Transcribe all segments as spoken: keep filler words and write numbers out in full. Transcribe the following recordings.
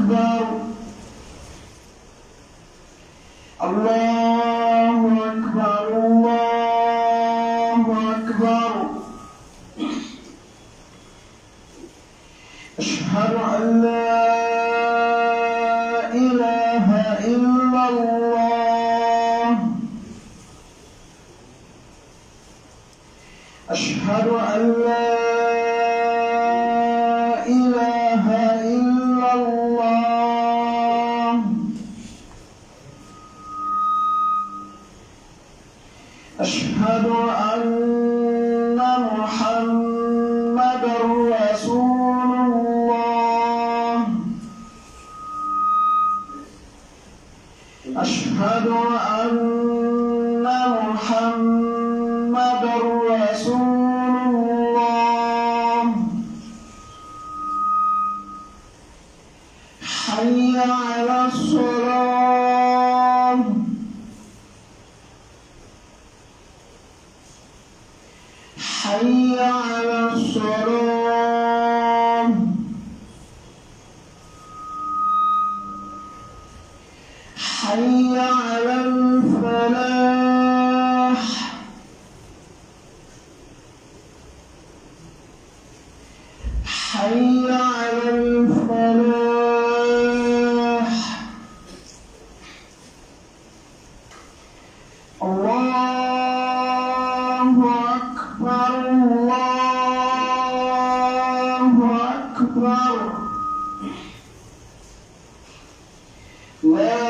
أكبر. الله أكبر، الله أكبر. أشهد أن لا إله إلا الله. أشهد أن لا إله إلا الله. أشهد أن محمدا رسول الله. أشهد أن محمدا رسول الله. حي على الصلاة. حي على الصلاة. حي على الفلاح. حي على الفلاح. الله أكبر، الله أكبر. لا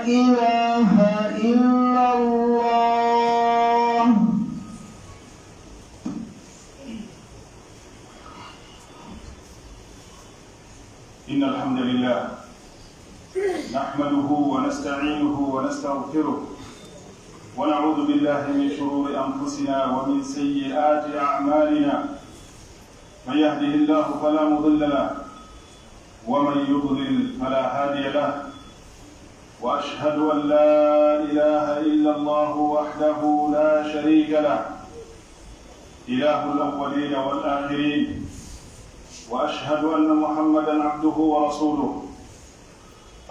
إله إلا الله. إن الحمد لله نحمده ونستعينه ونستغفره، ونعوذ بالله من شرور أنفسنا ومن سيئات أعمالنا. من يهده الله فلا مضل له، ومن يضلل فلا هادي له، وأشهد أن لا إله إلا الله وحده لا شريك له، إله الأولين والآخرين، وأشهد أن محمدا عبده ورسوله،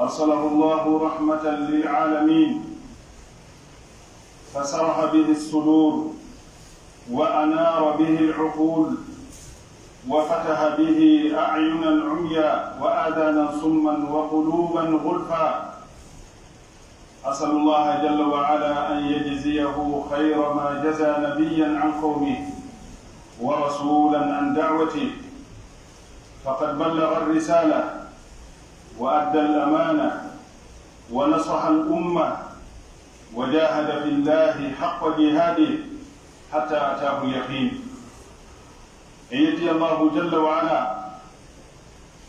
أرسله الله رحمة للعالمين، فشرح به الصدور، وأنار به العقول، وفتح به أعينا عميا وآذانا صما وقلوبا غلفا. أسأل الله جل وعلا أن يجزيه خير ما جزى نبيا عن قومه ورسولا عن دعوته، فقد بلغ الرسالة وأدى الأمانة ونصح الأمة وجاهد في الله حق جهاده حتى أتاه اليقين. En yetti Allahu jalla wa ala,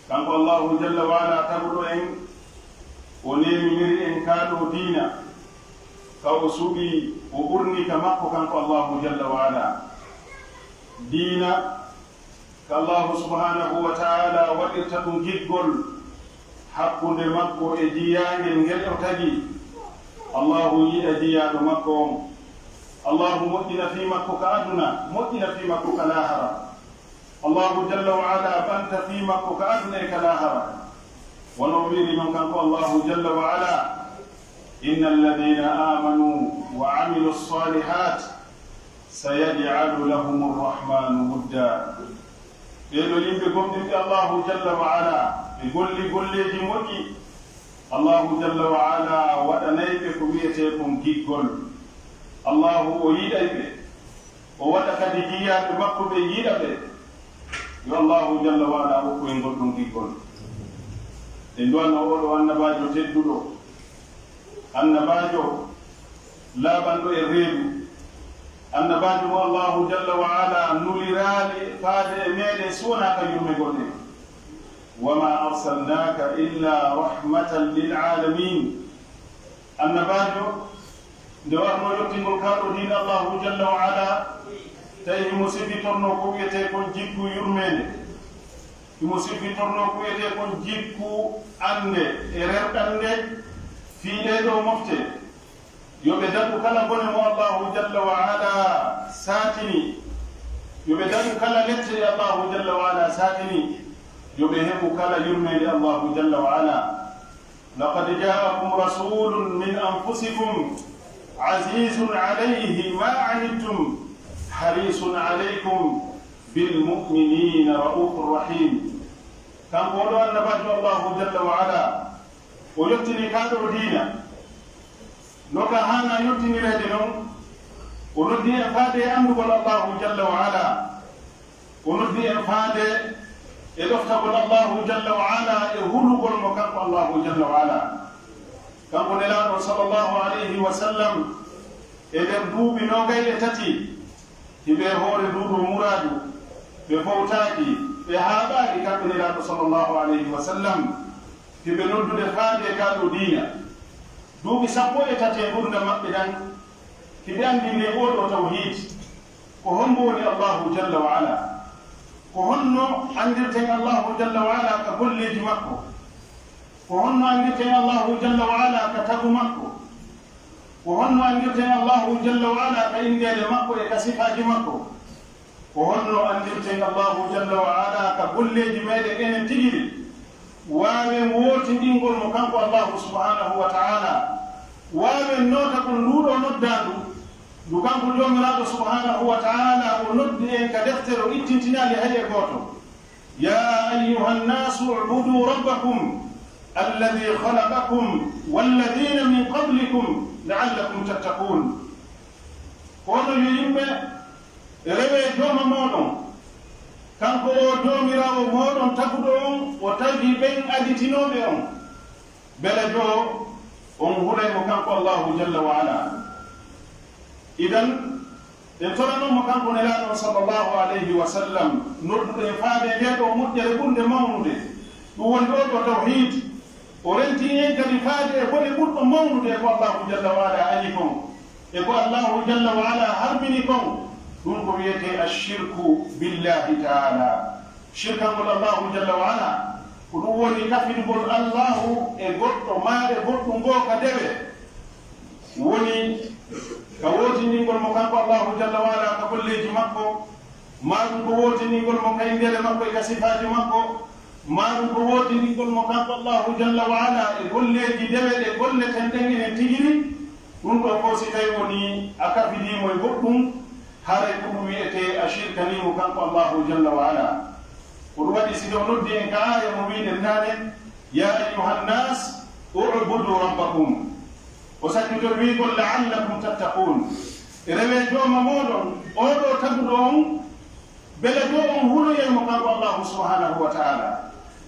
kanko Allahu jalla wa ala taguɗo en, o neeminiri en kaa ɗoo diina, ka o suɓi, o ɓurni ka makko kanko Allahu jalla wa ala. Diina ka Allahu subhanahu wa ta'ala waɗirta ɗum giggol hakkunde makko e jiyaangel ngel o tagi. Allahu yiɗa jiyaaɗo makko on. Allahu moƴƴina fii makko ka aduna, moƴƴina fii makko ka laahara. Allahu jalla wa ala ɓanta fii makko ka aduna e ka laahara. Wano o wi'iri non kanko Allahu jalla wa ala, إن الذين آمنوا وعملوا الصالحات سيجعل لهم الرحمن ودا. Ɓee ɗoo yimɓe gomɗinɓe Allahu jalla wa ala, ɓe golli golleeji moƴƴi, Allahu jalla wa ala waɗanay ɓe ko wi'etee kon giggol. Allahu o yiɗay ɓe, o waɗa kadi jiyaaɓe makko ɓen yiɗa ɓe. Yo Allahu jalla wa ala okku en ngol ɗon giggol. En du'ano oo ɗoo annabaajo tedduɗo, annabaajo laaɓanɗo e reedu, annabaajo mo Allahu jalla wa ala nuliraali faade e meɗen si wonaa ka yurmegol en. وما أرسلناك إلا رحمة للعالمين. Annabaajo, nde warnoo yottingol kaa ɗoo diina Allahu jalla wa ala, tawi himo sifitornoo ko wi'etee kon jikku yurmeende. Himo sifitornoo ko wi'etee kon jikku annde e rerɗannde fii ɗee ɗoo mofte. Yo ɓe daɗu kala bone mo Allahu jalla wa ala saatini. Yo ɓe daɗu kala lette ɗe Allahu jalla wa ala saatini. Yo ɓe heɓu kala yurmeende Allaahu jalla wa ala. لقد جاءكم رسول من أنفسكم عزيز عليه ما عنتم حريص عليكم بالمؤمنين رءوف رحيم. Kanko oo ɗoo annabaajo Allaahu jalla wa ala, o yottini kaa ɗoo diina, no ka haanaa yottinireede non, o noddi en faade e anndugol Allaahu jalla wa ala. O noddi en faade e ɗoftagol Allaahu jalla wa ala e hulugol mo kanko Allaahu jalla wa ala. Kanko Nelaaɗo sallallahu alayhi wa sallam, e nder duuɓi noogay e tati, hiɓe e hoore nduuɗoo muraadu, ɓe fowtaaki, ɓe haaɓaali kamɓe Nelaaɗo sallallahu alayhi wa sallam, hiɓe noddude faade e kaa ɗoo diina. Duuɓi sappo e tati e ngurndan maɓɓe ɗan, hiɓe anndinde oo ɗoo tawhiid. Ko hommbo woni Allaahu jalla wa ala? Ko honno anndirten Allaahu jalla wa ala ka golleeji makko? Ko honno anndirten Allaahu jalla wa ala ka tagu makko? Ko honno anndirten Allaahu jalla wa ala ka inndeele makko e ka sifaaji makko? Ko honno anndirten Allaahu jalla wa ala ka golleeji meɗen enen tigi ɗin? Waawen wootindingol mo kanko Allaahu subhaanahu wa ta'ala. Waawen nootagol nduu ɗoo noddaandu ndu kanko Joomiraaɗo subhaanahu wa ta'ala o noddi en ka deftere, o ittintinaali hay e gooto. يا أيها الناس اعبدوا ربكم الذي خلقكم والذين من قبلكم لعلكم تتقون. Ko onon yo yimɓe, rewee Jooma mooɗon, kanko oo Joomiraawo mooɗon taguɗo on, o tagi ɓen aditinooɓe on, bele joo on hulay mo kanko Allaahu jalla wa ala. Idan, en toranoo mo kanko Nelaaɗo on sallallahu alayhi wa sallam, nodduɗo en faade e ndee ɗoo moƴƴere ɓurnde mawnude, ɗum woni oo ɗoo tawhiid. O rentii en kadi faade e bone ɓurɗo mawnude e ko Allaahu jalla wa ala ayi kon, e ko Allaahu jalla wa ala harmini kon, ɗum ko wi'etee ashirku billahi ta'ala. Shirkangol Allaahu jalla wa ala, ko ɗum woni kafidugol Allaahu e goɗɗo maa e goɗɗum goo ka dewe. Woni ka wootindingol mo kanko Allaahu jalla wa ala ka golleeji makko, maa ɗum ko wootindingol mo ka inndeele makko e ka sifaaji makko, maa ɗum ko wootindingol mo kanko Allaahu jalla wa ala e golleeji dewe ɗe golleten ɗen enen tigi ɗin. Ɗum ɗoo fow si tawii wonii a kafidii mo e goɗɗum, haray ko ɗum wi'etee a shirkanii mo kanko Allaahu jalla wa ala. Ko ɗum waɗi si ɗoo noddi en ka aaya mo wi'ɗen naane, يا أيها الناس اعبدوا ربكم. O sakkitoo wi'ugol لعلكم تتقون. Rewee Jooma mooɗon, oo ɗoo taguɗo on, bele joo on huloyay mo kanko Allaahu subhaanahu wa ta'ala.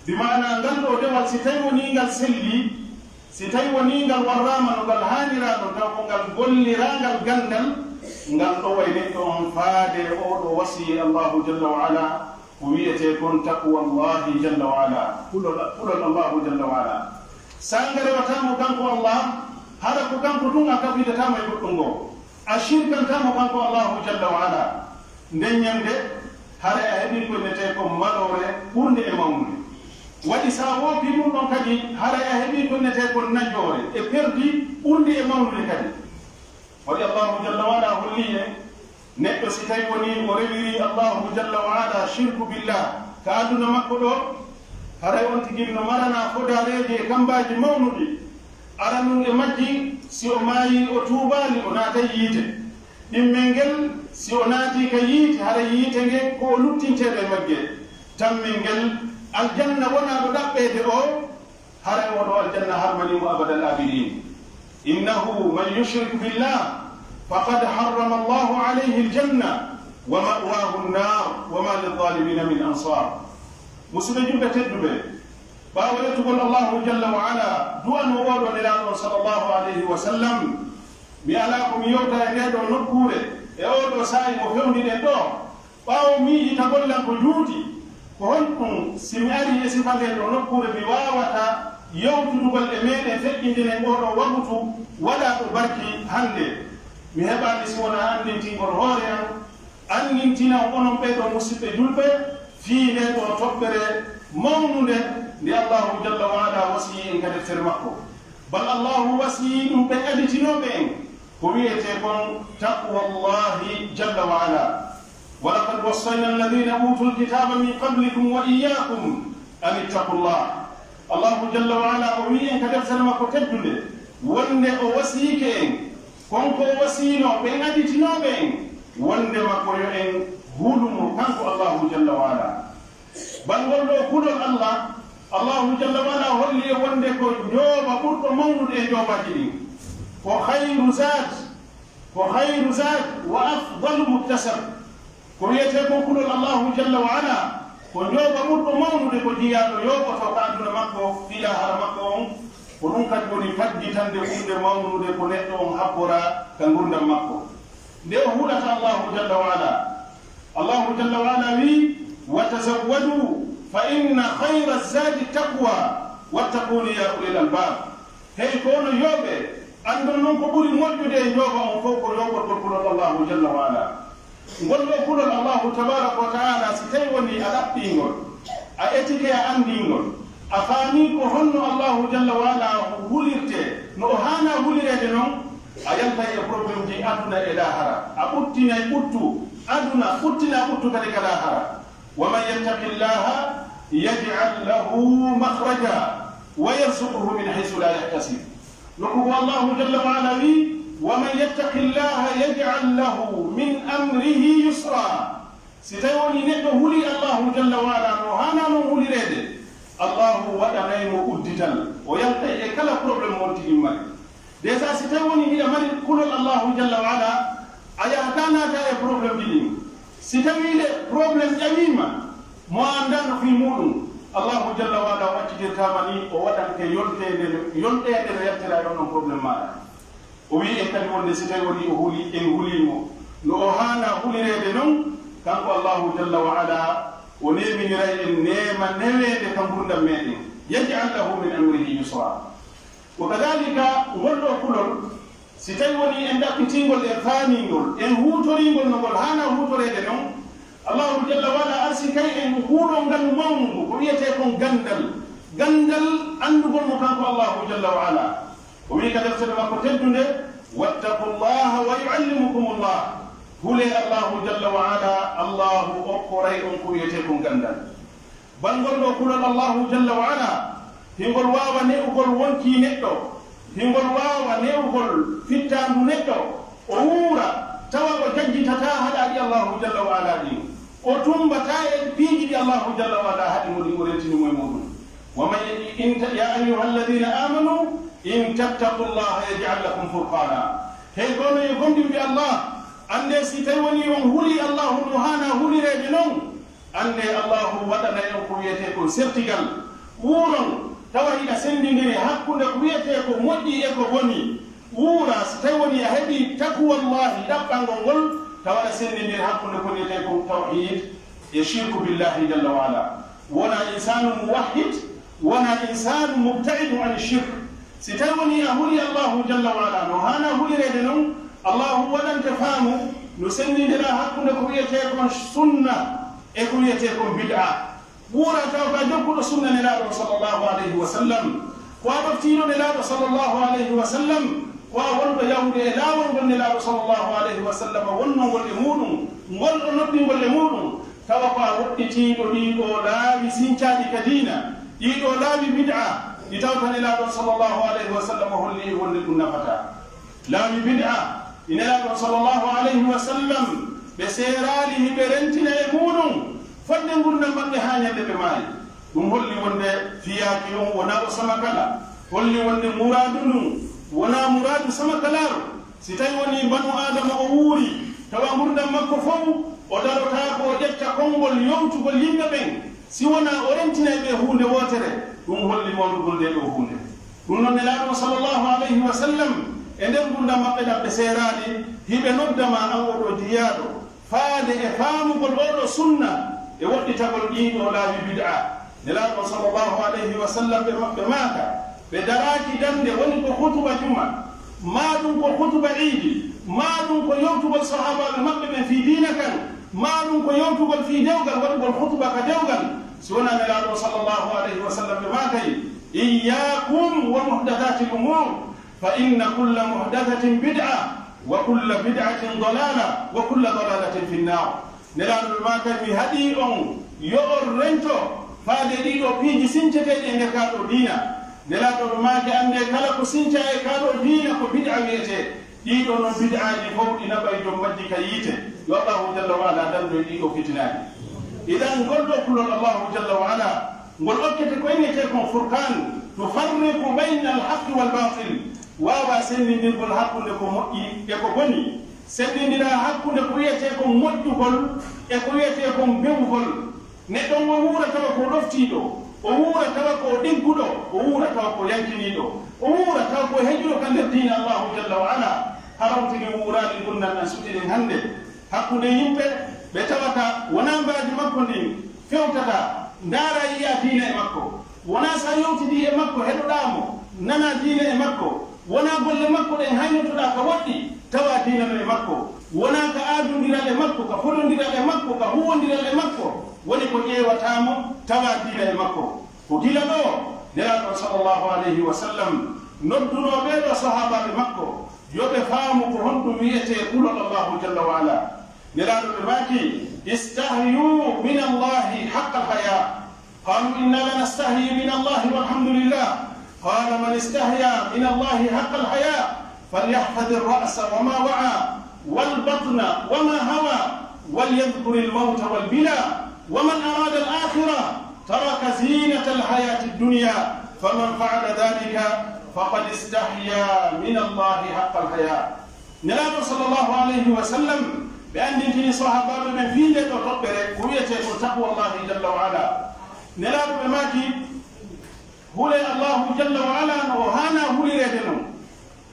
Bi maanaa ngal ɗoo dewal si tawii wonii ngal sellii, si tawii wonii ngal warraama no ngal haaniraa non, taw ko ngal golliraa ngal ganndal, ngal ɗoway neɗɗo on faade e oo ɗoo wasiyee Allaahu jalla wa ala, ko wi'etee kon taqwa Allaahi jalla wa ala, kulol, kulol Allaahu jalla wa ala. Saa nga rewataa mo kanko Allah, hara ko kanko tun a kafidataa mo e goɗɗum goo, a shirkantaa mo kanko Allaahu jalla wa ala, nden ñande haray a heɓii ko innetee kon maloore ɓurnde e mawnude. Waɗi si a woopii ɗum ɗon kadi, haray a heɓii ko innetee kon najoore e perdi ɓurndi e mawnude kadi. Waɗi Allaahu jalla wa ala hollii en, neɗɗo si tawii wonii o rewirii Allaahu jalla wa ala shirku billah ka aduna makko ɗoo, haray on tigi no maranaa fodaareeji e kammbaaji mawnuɗi. Aranun e majji, si o maayii o tuubaali, o naatay yiite. Ɗimmel ngel, si o naatii ka yiite, haray yiite ngen ko o luttinteeɗo e magge. Tammel ngel, aljanna wonaaɗo ɗaɓɓeede oo, haray oo ɗoo aljanna harmanii mo abadal aabidiin. إنه من يشرك بالله فقد حرم الله عليه الجنة ومأواه النار وما للظالمين من أنصار. Musidɓe julɓe tedduɓe, ɓaawo yettugol Allaahu jalla wa ala, du'anoo oo ɗoo Nelaaɗo on sallallahu alayhi wa sallam, mi alaa ko mi yewta e ndee ɗoo nokkuure, e oo ɗoo saa'i mo fewndiɗen ɗoo, ɓaawo miijitagol lan ko juuti, ko honɗum si mi arii e sifa ndee ɗoo nokkuure mi waawata yewtudugol e meɗen feƴƴindinen oo ɗoo wagutu waɗaaɗo barki hannde? Mi heɓaali si wonaa anndintingol hoore an, anndintina on onon ɓee ɗoo musiɓɓe julɓe fii ndee ɗoo toɓɓere mawnunde nde Allaahu jalla wa ala wasiyii en ka deftere makko. Bal Allaahu wasiyii ɗum ɓe aditinooɓe en ko wi'etee kon taqwa Allaahi jalla wa ala. ولقد وصينا الذين أوتوا الكتاب من قبلكم وإياكم An ittaqullah. Allahu jalla wa ala o wi'i en ka deftere makko teddunde, wonde o wasiyike en, kon ko o wasiyinoo ɓen aditinooɓe en, wonde ma ko yo en hulu mo kanko Allahu jalla wa ala. Bangol ɗoo kulol Allah, Allahu jalla wa ala holli en wonde ko njooba ɓurɗo mawnude e njoobaaji ɗin. Ko khayru zad, ko khayru zad wa afdalu muktasab. Ko wi'etee kon kulol Allahu jalla wa ala, ko njooba ɓurɗo mawnude ko jiyaaɗo yooɓotoo ka aduna makko, fii laahara makko on. Ko ɗum kadi woni faggitande ɓurnde mawnude ko neɗɗo on habbora ka ngurndan makko. Nde o hulata Allahu jalla wa ala, Allahu jalla wa ala wi'i, "Wa tazawwadu fa inna khayra zadi taqwa, wattaquni ya ulil albab." Hey ko onon yooɓe, anndon non ko ɓuri moƴƴude e njooba on fow ko yooɓorgol kulol Allahu jalla wa ala. Ngol ɗoo kulol Allahu tabaraka wa ta'ala, si tawi wonii a ɗaɓɓii ngol, a etike a anndii ngol, a faamii ko honno Allahu jalla wa ala hulirtee, no o haanaa hulireede non, a yaltay e problème ji aduna e laahara. A ɓuttinay ɓuttu aduna, ɓuttinaa ɓuttu kadi ka laahara. ومن يتق الله يجعل له مخرجا ويرزقه من حيث لا يحتسب. Nokku goo Allahu jalla wa ala wi'i, "ومن يتق الله يجعل له من أمره يسرا." Si tawi wonii neɗɗo hulii Allahu jalla wa ala no haanaa non hulireede, Allahu waɗanay mo uddital, o yaltay e kala problème mo on tigi mari. Déjà, si tawi wonii hiɗa mari kulol Allahu jalla wa ala, a yahataa naataa e problème ji ɗin. Si tawii le problème ƴawii ma, mo a anndaano fii muuɗum, Allahu jalla wa ala waccitirtaa ma nii, o waɗante yolteende, yolteende no yaltiraa e on ɗon problème maaɗa. O wi'i en kadi wonde si tawi wonii o huli, en hulii mo no o haanaa hulireede non, kanko Allahu jalla wa ala, o neeminiray en neema neweende ka ngurndan meeɗen. يجعل له من أمره يسرا. Wa kadhalika, ngol ɗoo kulol, si tawi wonii en ɗaɓɓitii ngol, en faamii ngol, en huutorii ngol no ngol haanaa huutoreede non, Allahu jalla wa ala arsikay en huulol ngal mawnungu, ko wi'etee kon ganndal, ganndal anndugol mo kanko Allahu jalla wa ala. O wi'i ka deftere makko teddunde, "واتقوا الله ويعلمكم الله." Hulee Allahu jalla wa ala, Allahu okkoray on ko wi'etee kon ganndal. Bangol ɗoo kulol Allahu jalla wa ala, hingol waawa ne'ugol wonkii neɗɗo, hingol waawa ne'ugol fittaandu neɗɗo, o wuura, tawa o jajjitataa haɗaaɗi Allahu jalla wa ala ɗin, o tummbataa e piiji ɗi Allahu jalla wa ala haɗi mo ɗin, o rentini mo e muuɗum. ومن إن ت-، يا أيها الذين آمنوا إن تتقوا الله يجعل لكم فرقانا. Hey ko onon yo gomɗinɓe Allah, anndee si tawi wonii on hulii Allahu no haanaa hulireede non, anndee Allahu waɗanay on ko wi'etee kon sertigal. Wuuron, tawa hiɗa senndindiri hakkunde ko wi'etee ko moƴƴi e ko boni. Wuura, si tawi wonii a heɓii taqwallahi, ɗaɓɓangol ngol, tawa aɗa senndindiri hakkunde ko wi'etee kon tawhiid e shirku billahi jalla wa ala. Wona insaanu muwahhid, wona insaanu mubta'idu an shirk. Si tawi wonii a hulii Allahu jalla wa ala no haanaa hulireede non, Allahu waɗante faamu no senndindiraa hakkunde ko wi'etee kon sunna e ko wi'etee kon bid'a. Wuura taw ka jokkuɗo sunna Nelaaɗo sallallahu alayhi wa sallam, ko a ɗoftiiɗo Nelaaɗo sallallahu alayhi wa sallam, ko a wonɗo yahude e laawol ngol Nelaaɗo sallallahu alayhi wa sallam wonnoo ngol e muuɗum, ngol o noddi ngol e muuɗum, tawa ko a woɗɗitiiɗo ɗii ɗoo laawi sincaaɗi ka diina, ɗii ɗoo laawi bid'a, ɗi tawata Nelaaɗo sallallahu alayhi wa sallam holli wonde ɗum nafataa. Laawi bid'a, ɗi Nelaaɗo sallallahu alayhi wa sallam ɓe seeraali hiɓe rentina e muuɗum fodde ngurndan maɓɓe haa ñande ɓe maayi. Ɗum holli wonde fiyaaki on wonaa o samakala, holli wonde muraadu ndun wonaa muraadu samakalaaru. Si tawi wonii banu Aadama o wuuri, tawa ngurndan makko fow o darotaako o ƴetta konngol yowtugol yimɓe ɓen, si wonaa o rentinay ɓe huunde wootere, ɗum holli mawnugol ndee ɗoo huunde. Ɗum non Nelaaɗo sallallahu alayhi wa sallam, e nder ngurndan maɓɓe ɗan ɓe seeraali, hiɓe nodda ma an oo ɗoo jiyaaɗo, faade e faamugol oo ɗoo sunna e woɗɗitagol ɗii ɗoo laawi bid'a. Nelaaɗo sallallahu alayhi wa sallam ɓe maɓɓe maaka, ɓe daraaki dande woni ko hutuba juma, maa ɗum ko hutuba iidi, maa ɗum ko yewtugol sahaabaaɓe maɓɓe ɓen fii diina kan, maa ɗum ko yewtugol fii dewgal, waɗugol hutuba ka dewgal, si wonaa Nelaaɗo sallallahu alayhi wa sallam ɓe maakay, "Iyyaakum wa muhdathatil umuur, fa inna kulla muhdathatin bid'a, wa kulla bid'atin dalaala, wa kulla dalaalatin fin naar." Nelaaɗo ɓe maakay, "Mi haɗii on yo on rento Faade ɗii ɗoo piiji sinceteeɗi e nder kaa ɗoo diina, Nelaaɗo ɓe maaki, anndee kala ko sincaa e kaa ɗoo diina ko bid'a wi'etee. Ɗii ɗoo non bid'aaji fow ɗi naɓay jom majji ka yiite. Yo Allaahu jalla wa ala dandu en ɗii ɗoo fitinaaji. Idan ngol ɗoo kulol Allaahu jalla wa ala, ngol okkete ko innetee kon Furqaan, tufarriqu bayna al-haqqi wal baatil, waawaa senndindirgol hakkunde ko moƴƴi e ko boni, senndindiraa hakkunde ko wi'etee kon moƴƴugol e ko wi'etee kon bewugol. Neɗɗo on, o wuura tawa ko ɗoftiiɗo, o wuura tawa ko ɗigguɗo, o wuura tawa ko yankiniiɗo, o wuura tawa ko heƴuɗo ka nder diina Allaahu jalla wa ala. Hara on tigi wuuraali ngurndan ɗan suti ɗen hannde hakkunde yimɓe ɓe tawata wonaa mbaadi makko ndin fewtata, ndaara yi'a diina e makko. Wonaa si a yewtidii e makko, heɗoɗaa mo, nanaa diina e makko. Wonaa golle makko ɗen haynotoɗaa ka woɗɗi, tawaa diina no e makko. Wonaa ka aadondiral e makko, ka fodondiral e makko, ka huuwondiral e makko, woni ko ƴeewataa mo, tawaa diina e makko. Ko gila ɗoo Nelaaɗo sallallahu alayhi wa sallam noddunoo ɓee ɗoo sahaabaaɓe makko, yo ɓe faamu ko honɗum wi'etee kulol Allaahu jalla wa ala. Nelaaɗo ɓe maaki, "Istahyu min Allahi haqqa al-haya." قالوا إنا لنستحيي من الله والحمد لله. قال من استحيا من الله حق الحياء فليحفظ الرأس وما وعى والبطن وما هوى وليذكر الموت والبلى ومن أراد الآخرة ترك زينة الحياة الدنيا فمن فعل ذلك فقد استحيا من الله حق الحياء. Nelaaɗo sallallahu alayhi wa sallam, ɓe anndintini sahaabaaɓe ɓen fii ndee ɗoo toɓɓere, ko wi'etee kon taqwallahi jalla wa ala. Nelaaɗo ɓe maaki, hulee Allaahu jalla wa ala no o haanaa hulireede non.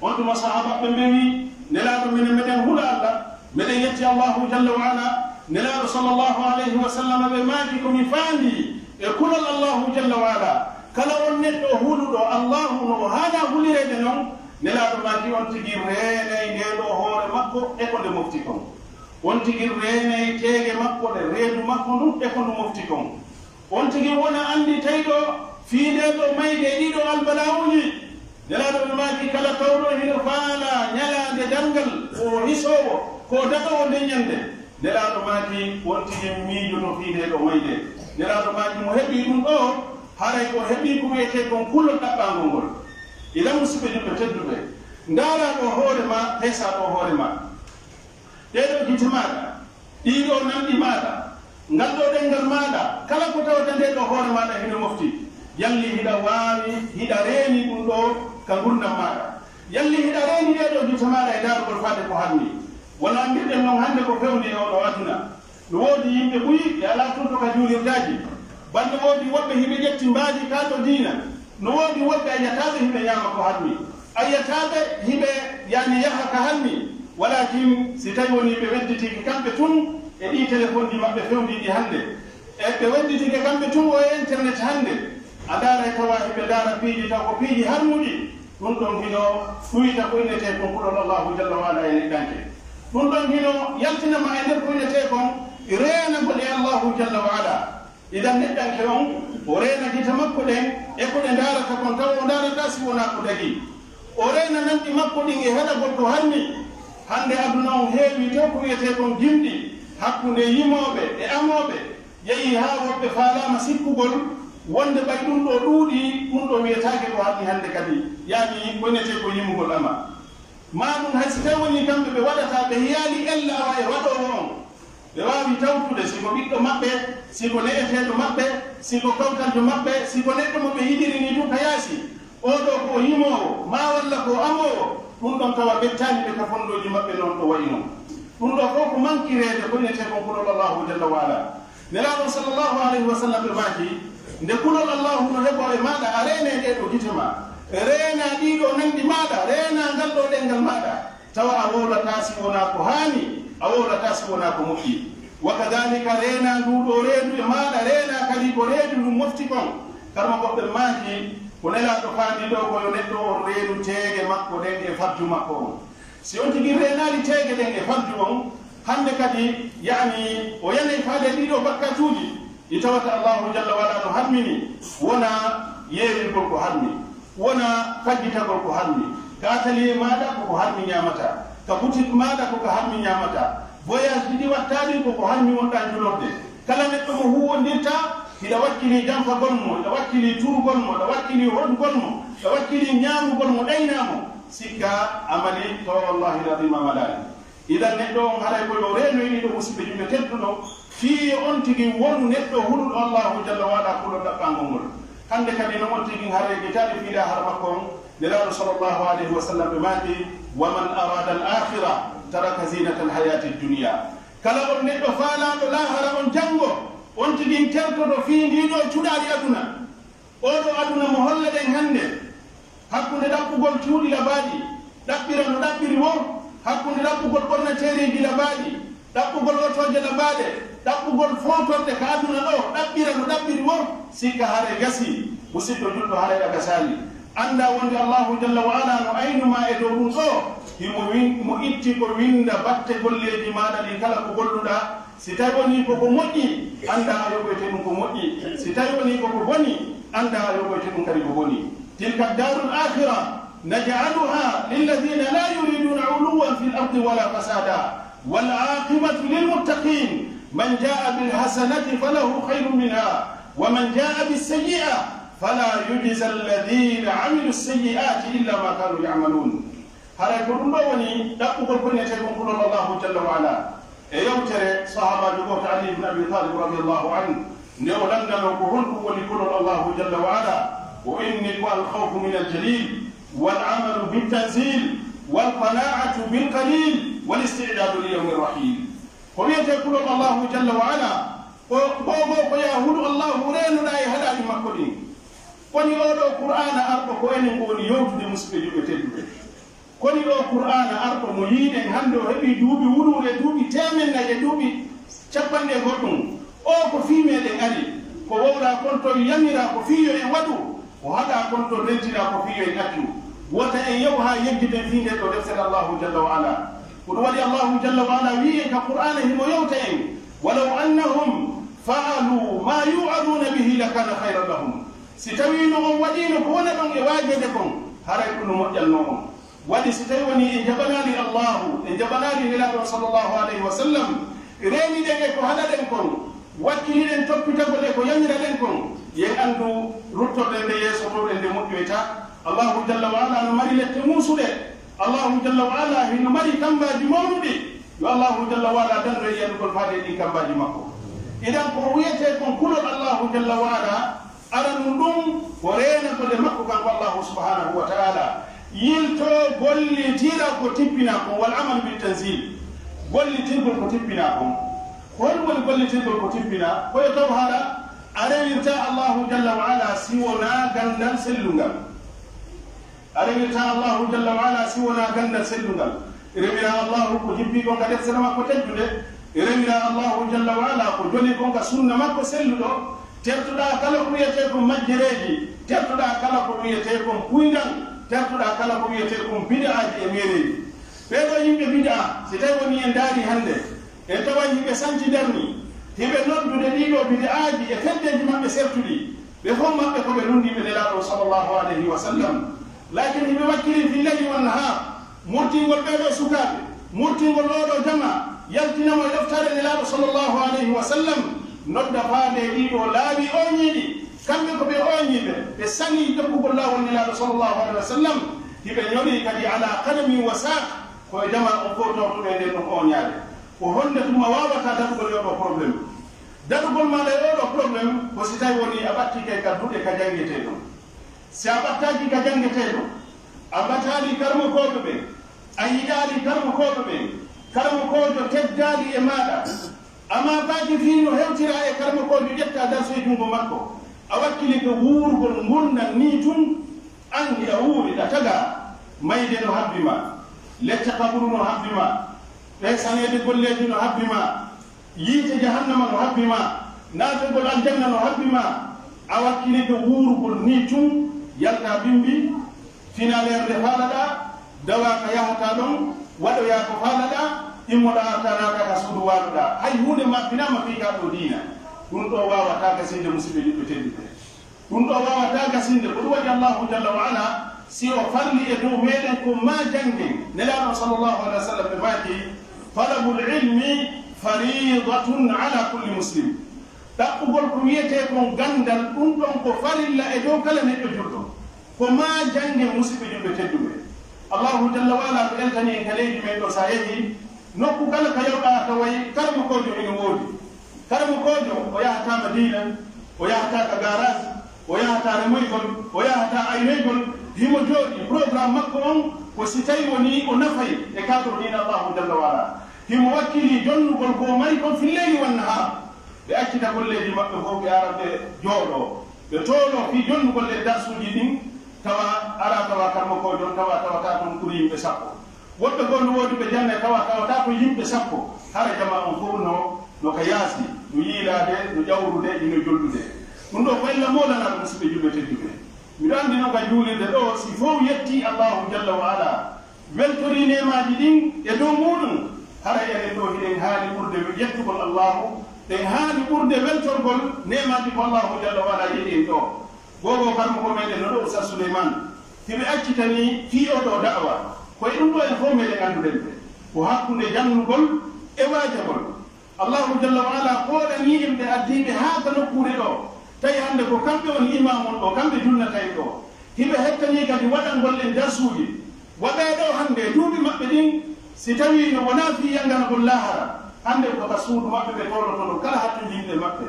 On tuma sahaabaaɓe ɓen ɓe wi'i, Nelaaɗo, minen meɗen hula Alla, meɗen yetti Allaahu jalla wa ala. Nelaaɗo sallallahu alayhi wa sallam ɓe maaki, ko mi faandii e kulol Allaahu jalla wa ala, kala on neɗɗo huluɗo Allaahu no o haanaa hulireede non, Nelaaɗo maaki on tigi reenay ndee ɗoo hoore makko e ko nde mofti kon. On tigi reenay teege makko ɗen, reedu makko ndun e ko ndu mofti kon. On tigi wona annditayɗo fii ndee ɗoo mayde e ɗii ɗoo albala'uuji. Nelaaɗo ɓe maaki kala tawɗo hino faalaa ñalaande darngal ko o hisoowo, ko o daɗoowo nden ñande. Nelaaɗo maaki on tigi miijoto fii ndee ɗoo mayde. Nelaaɗo maaki mo heɓii ɗun ɗoo, haray ko heɓii ko wi'etee kon kulol ɗaɓɓaangol ngol. Idan, musiɓɓe julɓe tedduɓe, ndaaraa ɗoo hoore maa, peesaa ɗoo hoore maa. Ɗee ɗoo gite maaɗa, ɗii ɗoo nanɗi maaɗa, ngal ɗoo ɗenngal maaɗa, kala ko tawata ndee ɗoo hoore maaɗa hino mofti, yalli hiɗa waawi, hiɗa reeni ɗun ɗoo ka ngurndan maaɗa? Yalli hiɗa reeni ɗee ɗoo gite maaɗa e ndaarugol faade ko harmi? Wano anndirɗen non hannde ko fewndi e oo ɗoo aduna. No woodi yimɓe buy ɓe alaa tun to ka juulirdaaji. Bannde woodi woɓɓe hiɓe ƴetti mbaadi kaa to diina. No woodi woɓɓe a yi'ataa ɓe hiɓe ñaama ko harmi. A yi'ataa ɓe hiɓe, yani, yaha ka harmi. Walaakin si tawi wonii ɓe wedditike kamɓe tun e ɗii telefonji maɓɓe fewndiiɗi hannde, e ɓe wedditike kamɓe tun o e internet hannde, a ndaaray tawa hiɓe ndaara piiji taw ko piiji harmuɗi. Ɗun ɗon hino ɗuyta ko innetee kon kulol Allaahu jalla wa ala e neɗɗanke. Ɗun ɗon hino yaltina ma e nder ko innetee kon reenagol e Allaahu jalla wa ala. Idan neɗɗanke on, o reena gite makko ɗen e ko ɗe ndaarata kon, tawa o ndaarataa si wonaa ko dagii. O reena nanɗi makko ɗin e heɗagol ko harmi. Hannde aduna on heewi to ko wi'etee kon gimɗi hakkunde yimooɓe e amooɓe. Yehi haa woɓɓe faalaama sikkugol wonde ɓay ɗun ɗoo ɗuuɗii, ɗun ɗoo wi'etaake ko harmi hannde kadi, yani ko innetee ko yimugol ama. Maa ɗun hay si tawi wonii kamɓe ɓe waɗataa, ɓe hiyaali ella awa e waɗoowo on, ɓe waawi tawtude si ko ɓiɗɗo maɓɓe, si ko ne'eteeɗo maɓɓe, si ko kawtaljo maɓɓe, si ko neɗɗo mo ɓe yiɗiri nii tun ka yaasi. Oo ɗoo ko o yimoowo, maa walla ko o amoowo, ɗun ɗon tawa ɓettaani ɓe ka fonndooji maɓɓe non ɗo wayi non. Ɗun ɗoo fow ko mankireede ko innetee kon kulol Allaahu jalla wa ala. Nelaaɗo sallallahu alayhi wa sallam ɓe maaki, nde kulol Allaahu no heɓoo e maaɗa, a reenee ɗee ɗoo gite maa, reenaa ɗii ɗoo nanɗi maaɗa, reenaa ngal ɗoo ɗenngal maaɗa. Tawa a wowlataa si wonaa ko haani, a wowlataa si wonaa ko moƴƴi. Wa kadaalika, reenaa nduu ɗoo reedu e maaɗa, reenaa kadi ko reedu ndun mofti kon. Karma goɗɗo maaki, ko Nelaaɗo faandi ɗoo ko yo neɗɗo on reenu teege makko ɗen e farju makko on. Si on tigi reenaali teege ɗen e farju on, hannde kadi, yani, o yanay faade ɗii ɗoo bakkatuuji. Ɗi tawata Allaahu jalla wa ala no harmini, wonaa yeerirgol ko harmi, wonaa faggitagol ko harmi. Ka atelier maaɗa ko ko harmi ñaamataa, ka boutique maaɗa ko ko harmi ñaamataa, voyage ji ɗi waɗtaa ɗin ko ko harmi wonɗaa julorde. Kala neɗɗo mo huuwondirtaa, Hiɗa wakkilii janfagol mo, hiɗa wakkilii turugol mo, hiɗa wakkilii hoɗugol mo, hiɗa wakkilii ñaamugol mo, ɗaynaa mo. Sikka a malii, to wallaahi l-aziim a malaali. Idan neɗɗo on haray ko yo reenoy ɗiɗo, musiɓɓe julɓe tedduɗo, fii on tigi wonu neɗɗo huluɗo Allaahu jalla wa ala kulol ɗaɓɓangol ngol. Hannde kadi non on tigi haray gitaali fii lahara makko on, Nelaaɗo sallallahu alayhi wa sallam ɓe maaki, "Wa man arada al-akhira taraka zinata al-hayati ad-dunya." Kala on neɗɗo faalaaɗo lahara on janngo, on tigi tertoto fii ndii ɗoo cuɗaari aduna. Oo ɗoo aduna mo hollaɗen hannde, hakkunde ɗaɓɓugol cuuɗi labaaɗi, ɗaɓɓira no ɗaɓɓiri woo, hakkunde ɗaɓɓugol ɓornateeriiji labaaɗi, ɗaɓɓugol otooje labaaɗe, ɗaɓɓugol footorɗe ka aduna ɗoo, ɗaɓɓira no ɗaɓɓiri woo, sikka haray gasii, musiɗɗo julɗo, haray a gasaali. Anndaa wonde Allaahu jalla wa ala no aynu maa e dow ɗum ɗoo, himo win-, mo itti ko winnda batte golleeji maaɗa ɗin kala ko golluɗaa, Si tawi wonii ko ko moƴƴi, anndaa a yoɓoyte ɗum ko moƴƴi. Si tawi wonii ko ko boni, anndaa a yoɓoyte ɗum kadi ko boni. تلك الدار الآخرة نجعلها للذين لا يريدون علوا في الأرض ولا فسادا والعاقبة للمتقين. من جاء بالحسنة فله خير منها ومن جاء بالسيئة فلا يجزى الذين عملوا السيئات إلا ما كانوا يعملون. Haray ko ɗum ɗoo woni ɗaɓɓugol ko innetee kon kulol Allaahu jalla wa ala. E yewtere sahaabaajo gooto Ali ibn Abi Talib radiyallahu anhu, nde o lanndanoo ko honɗum woni kulol Allaahu jalla wa ala, o inni ko: "Al khawfu min al jalil, wal amalu bit tanzil, wal qanaatu bil qalil, wal isti'daadu li yawmi rahil." Ko wi'etee kulol Allaahu jalla wa ala, ko, ko, ko, ko yaa hulu Allaahu reenoɗaa e haɗaaɗi makko ɗin. Koni oo ɗoo Qur'aana arɗo ko enen ko woni yewtude, musiɓɓe julɓe tedduɓe. Koni oo Qur'aana arɗo mo yiiɗen hannde, o heɓii duuɓi wuluure, duuɓi teemen nay e duuɓi capanɗe e goɗɗum. Oo ko fii meɗen ari, ko wowlaa kon ton yamiraa ko fii yo en waɗu, ko haɗaa kon ton rentiraa ko fii yo en accu. Wota en yahu haa yeggiten fii ndee ɗoo deftere Allaahu jalla wa ala. Ko ɗum waɗi Allaahu jalla wa ala wi'i en ka Qur'aana himo yewta en, "Walaw annahum fa'alu ma yu'aduna bihi lakana khayran lahum." Si tawiino on waɗiino ko wona ɗon e waajeede kon, haray ɗum no moƴƴannoo on. Waɗi si tawi wonii en jaɓanaali Allaahu, en jaɓanaali Nelaaɗo sallallahu alayhi wa sallam, reeniɗen e ko haɗaɗen kon, wakkiliɗen toppitagol e ko yamiraɗen kon, yo en anndu ruttorɗen nde yeeso, towɗen nde moƴƴoyta. Allaahu jalla wa ala no mari lette muusuɗe. Allaahu jalla wa ala hino mari kammbaaji mawnuɗi. Yo Allaahu jalla wa ala dandu en yaɗugol faade e ɗin kammbaaji makko. Idan ko o wi'etee kon kulol Allaahu jalla wa ala, aranun ɗum ko reenagol e makko kanko Allaahu subhaanahu wa ta'ala. Yiltoo gollitira ko tippinaa kon, wal amalu bit tanzil. Gollitirgol ko tippinaa kon. Ko honɗum woni gollitirgol ko tippinaa? Ko yo taw hara a rewirtaa Allaahu jalla wa ala si wonaa ganndal sellungal. A rewirtaa Allaahu jalla wa ala si wonaa ganndal sellungal. Rewiraa Allaahu ko jippi kon ka deftere makko teddunde. Rewiraa Allaahu jalla wa ala ko joli kon ka sunna makko selluɗo. Tertuɗaa kala ko wi'etee kon majjereeji. Tertuɗaa kala ko wi'etee kon puyngal. Tertuɗaa kala ko wi'etee kon bid'aaji e meereeji. Ɓee ɗoo yimɓe bid'a, si tawi wonii en ndaarii hannde, en taway hiɓe sanci darni, hiɓe noddude ɗii ɗoo bid'aaji e feddeeji maɓɓe sertuɗi. Ɓe fow maɓɓe ko ɓe lunndiiɓe Nelaaɗo sallallahu alayhi wa sallam. Laakin hiɓe wakkilii fil layli wan nahaar, murtingol ɓee ɗoo sukaaɓe, murtingol oo ɗoo jamaa, yaltina mo e ɗoftaare Nelaaɗo sallallahu alayhi wa sallam, nodda faade e ɗii ɗoo laawi ooñiiɗi. Kamɓe ko ɓe ooñiiɓe, ɓe sanii jokkugol laawol Nelaaɗo sallallahu alayhi wa sallam, hiɓe ñorii kadi alaa qadamin wa saaq, ko e jamaa on fow tawtuɓe e nden ɗon ooñaade. Ko honde tuma waawataa daɗugol e oo ɗoo problème? Daɗugol maaɗa e oo ɗoo problème ko si tawi wonii a ɓattii kay ka duɗe ka janngetee ɗon. Si a ɓattaaki ka janngetee ɗon, a ɓataali karamokooɓe ɓen, a yiɗaali karamokooɓe ɓen, karamokoojo teddaali e maaɗa, a maapaaki fii no hewtiraa e karamokoojo, ƴettaa darsu e junngo makko, a wakkilike wuurugol ngurndan nii tun, an hiɗa wuuri, hiɗa tagaa, mayde no habbi ma, lecce qaburu no habbi ma, ɓeesaneede golleeji no habbi ma, yiite jahannama no habbi ma, naatugol aljanna no habbi ma, a wakkilike wuurugol nii tun, yaltaa bimbi, finaa leerde faalaɗaa, dawaa ka yahataa ɗon, waɗoyaa ko faalaɗaa, immoɗaa artaa naataa ka suudu waaluɗaa. Hay huunde ma finaama fii kaa ɗoo diina. Ɗun ɗoo waawataa gasinde, musiɓɓe julɓe tedduɓe. Ɗun ɗoo waawataa gasinde. Ko ɗun waɗi Allaahu jalla wa ala, si o farli e dow meɗen ko maa janngen. Nelaaɗo sallallahu alayhi wa sallam ɓe maaki, "Talabul ilmi fariidatun ala kulli muslim." Ɗaɓɓugol ko wi'etee kon ganndal, ɗun ɗon ko farilla e dow kala neɗɗo julɗo. Ko maa janngen, musiɓɓe julɓe tedduɓe. Allaahu jalla wa ala no eltani en ka leydi men ɗoo, si a yehii nokku kala ka yawɗaa, a taway karamokoojo hino woodi. Karamokoojo, o yahataa Madiina, o yahataa ka gaaraasi, o yahataa remoygol, o yahataa aynoygol. Himo jooɗii, programme makko on ko si tawii wonii o nafay e cadre diina Allaahu jalla wa ala. Himo wakkilii jonnugol ko o mari kon fil layli wan nahaar. Ɓe accita golleeji maɓɓe fow, ɓe ara ɓe jooɗoo. Ɓe tooloo fii jonnugol e darsuuji ɗin, tawa alaa, tawa karamokoojo on, tawa tawataa ton ɓuri yimɓe sappo. Woɓɓe goo no woodi ɓe janna, tawa tawataa ton yimɓe sappo. Hara jamaa on fow no, no ka yaasi, no yiilaade, no ƴawrude, hino jolɗude. Ɗun ɗoo ko illa moolanaaɗo, musiɓɓe julɓe tedduɓe. Miɗo anndi non ka juulirde ɗoo, si fow yettii Allaahu jalla wa ala, weltorii neemaaji ɗin e dow muuɗum, haray enen ɗoo hiɗen haani ɓurde yettugol Allaahu, ɗen haani ɓurde weltorgol neemaaji ko Allaahu jalla wa ala yeɗi en ɗoo. Googoo karamoko meɗen no ɗoo, Ustaas Suleymaan, hiɓe accitanii fii oo ɗoo da'wa. Ko e ɗun ɗoo en fow meɗen annduɗen ɓe. Ko hakkunde jannugol e waajagol. Allaahu jalla wa ala koolanii en ɓe, addii ɓe haa ka nokkuure ɗoo. Tawi hannde ko kamɓe woni imaamu on ɗoo, kamɓe julnata en ɗoo. Hiɓe hettanii kadi waɗangol en darsuuji. Waɗee ɗoo hannde, duuɓi maɓɓe ɗin, si tawii no wonaa fii yanganagol laahara, hannde ko ka suudu maɓɓe ɓe toolotono kala hattunjinɗe maɓɓe.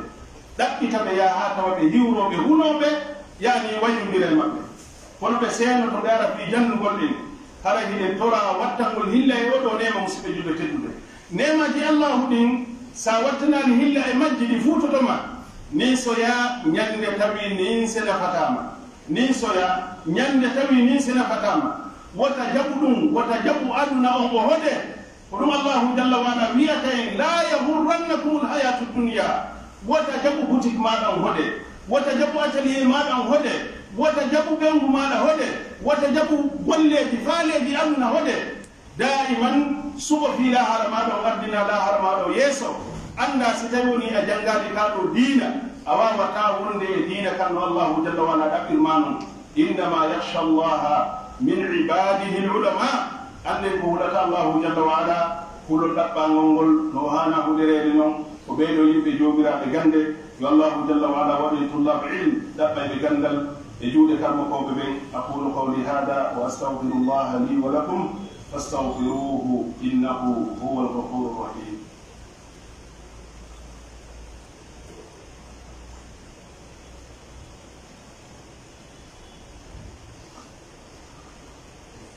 Ɗaɓɓita ɓe, yaha haa tawa ɓe hiwrooɓe, hunooɓe, yaani waynondiral maɓɓe. Kono ɓe seenoto, ɓe ara fii jannugol en. Hara hiɗen toraa wattangol hilla e oo ɗoo neema, musiɓɓe julɓe tedduɓe. Neemaaji Allaahu ɗin, si a wattanaali hilla e majji, ɗi fuutoto ma. Ninsoyaa ɲannde tawi ninse nafataa ma. Ninsoyaa ɲannde tawi ninse nafataa ma. Wota jaɓu ɗun, wota jaɓu aduna on o hode. Ko ɗun Allaahu jalla wa ala wi'ata en, "Laa yahurrannakumul hayatud dunya." Wota jaɓu boutique maaɗa on hode. Wota jaɓu atelier maaɗa on hode. Wota jaɓu ɓeyngu maaɗa hode. Wota jaɓu golleeji, faaleeji aduna hode. Daa'iman, suɓo fii laahara maaɗa on, addinaa laahara maaɗa on yeeso. Anndaa si tawii wonii a janngaali kaa ɗoo diina, a waawataa wonde e diina kan no Allaahu jalla wa ala ɗaɓɓir maa non. "Innama yakhsha Allaha min ibadihi al-ulama." Annden ko hulata Allaahu jalla wa ala, hulol ɗaɓɓaangol ngol no haanaa hulereede non, ko ɓee ɗoo yimɓe joomiraaɓe gannde. Yo Allaahu jalla wa ala waɗu en tullaabu ilm, ɗaɓɓayɓe ganndal e juuɗe karmokooɓe ɓen. أقول قولي هذا وأستغفر الله لي ولكم فاستغفروه إنه هو الغفور الرحيم.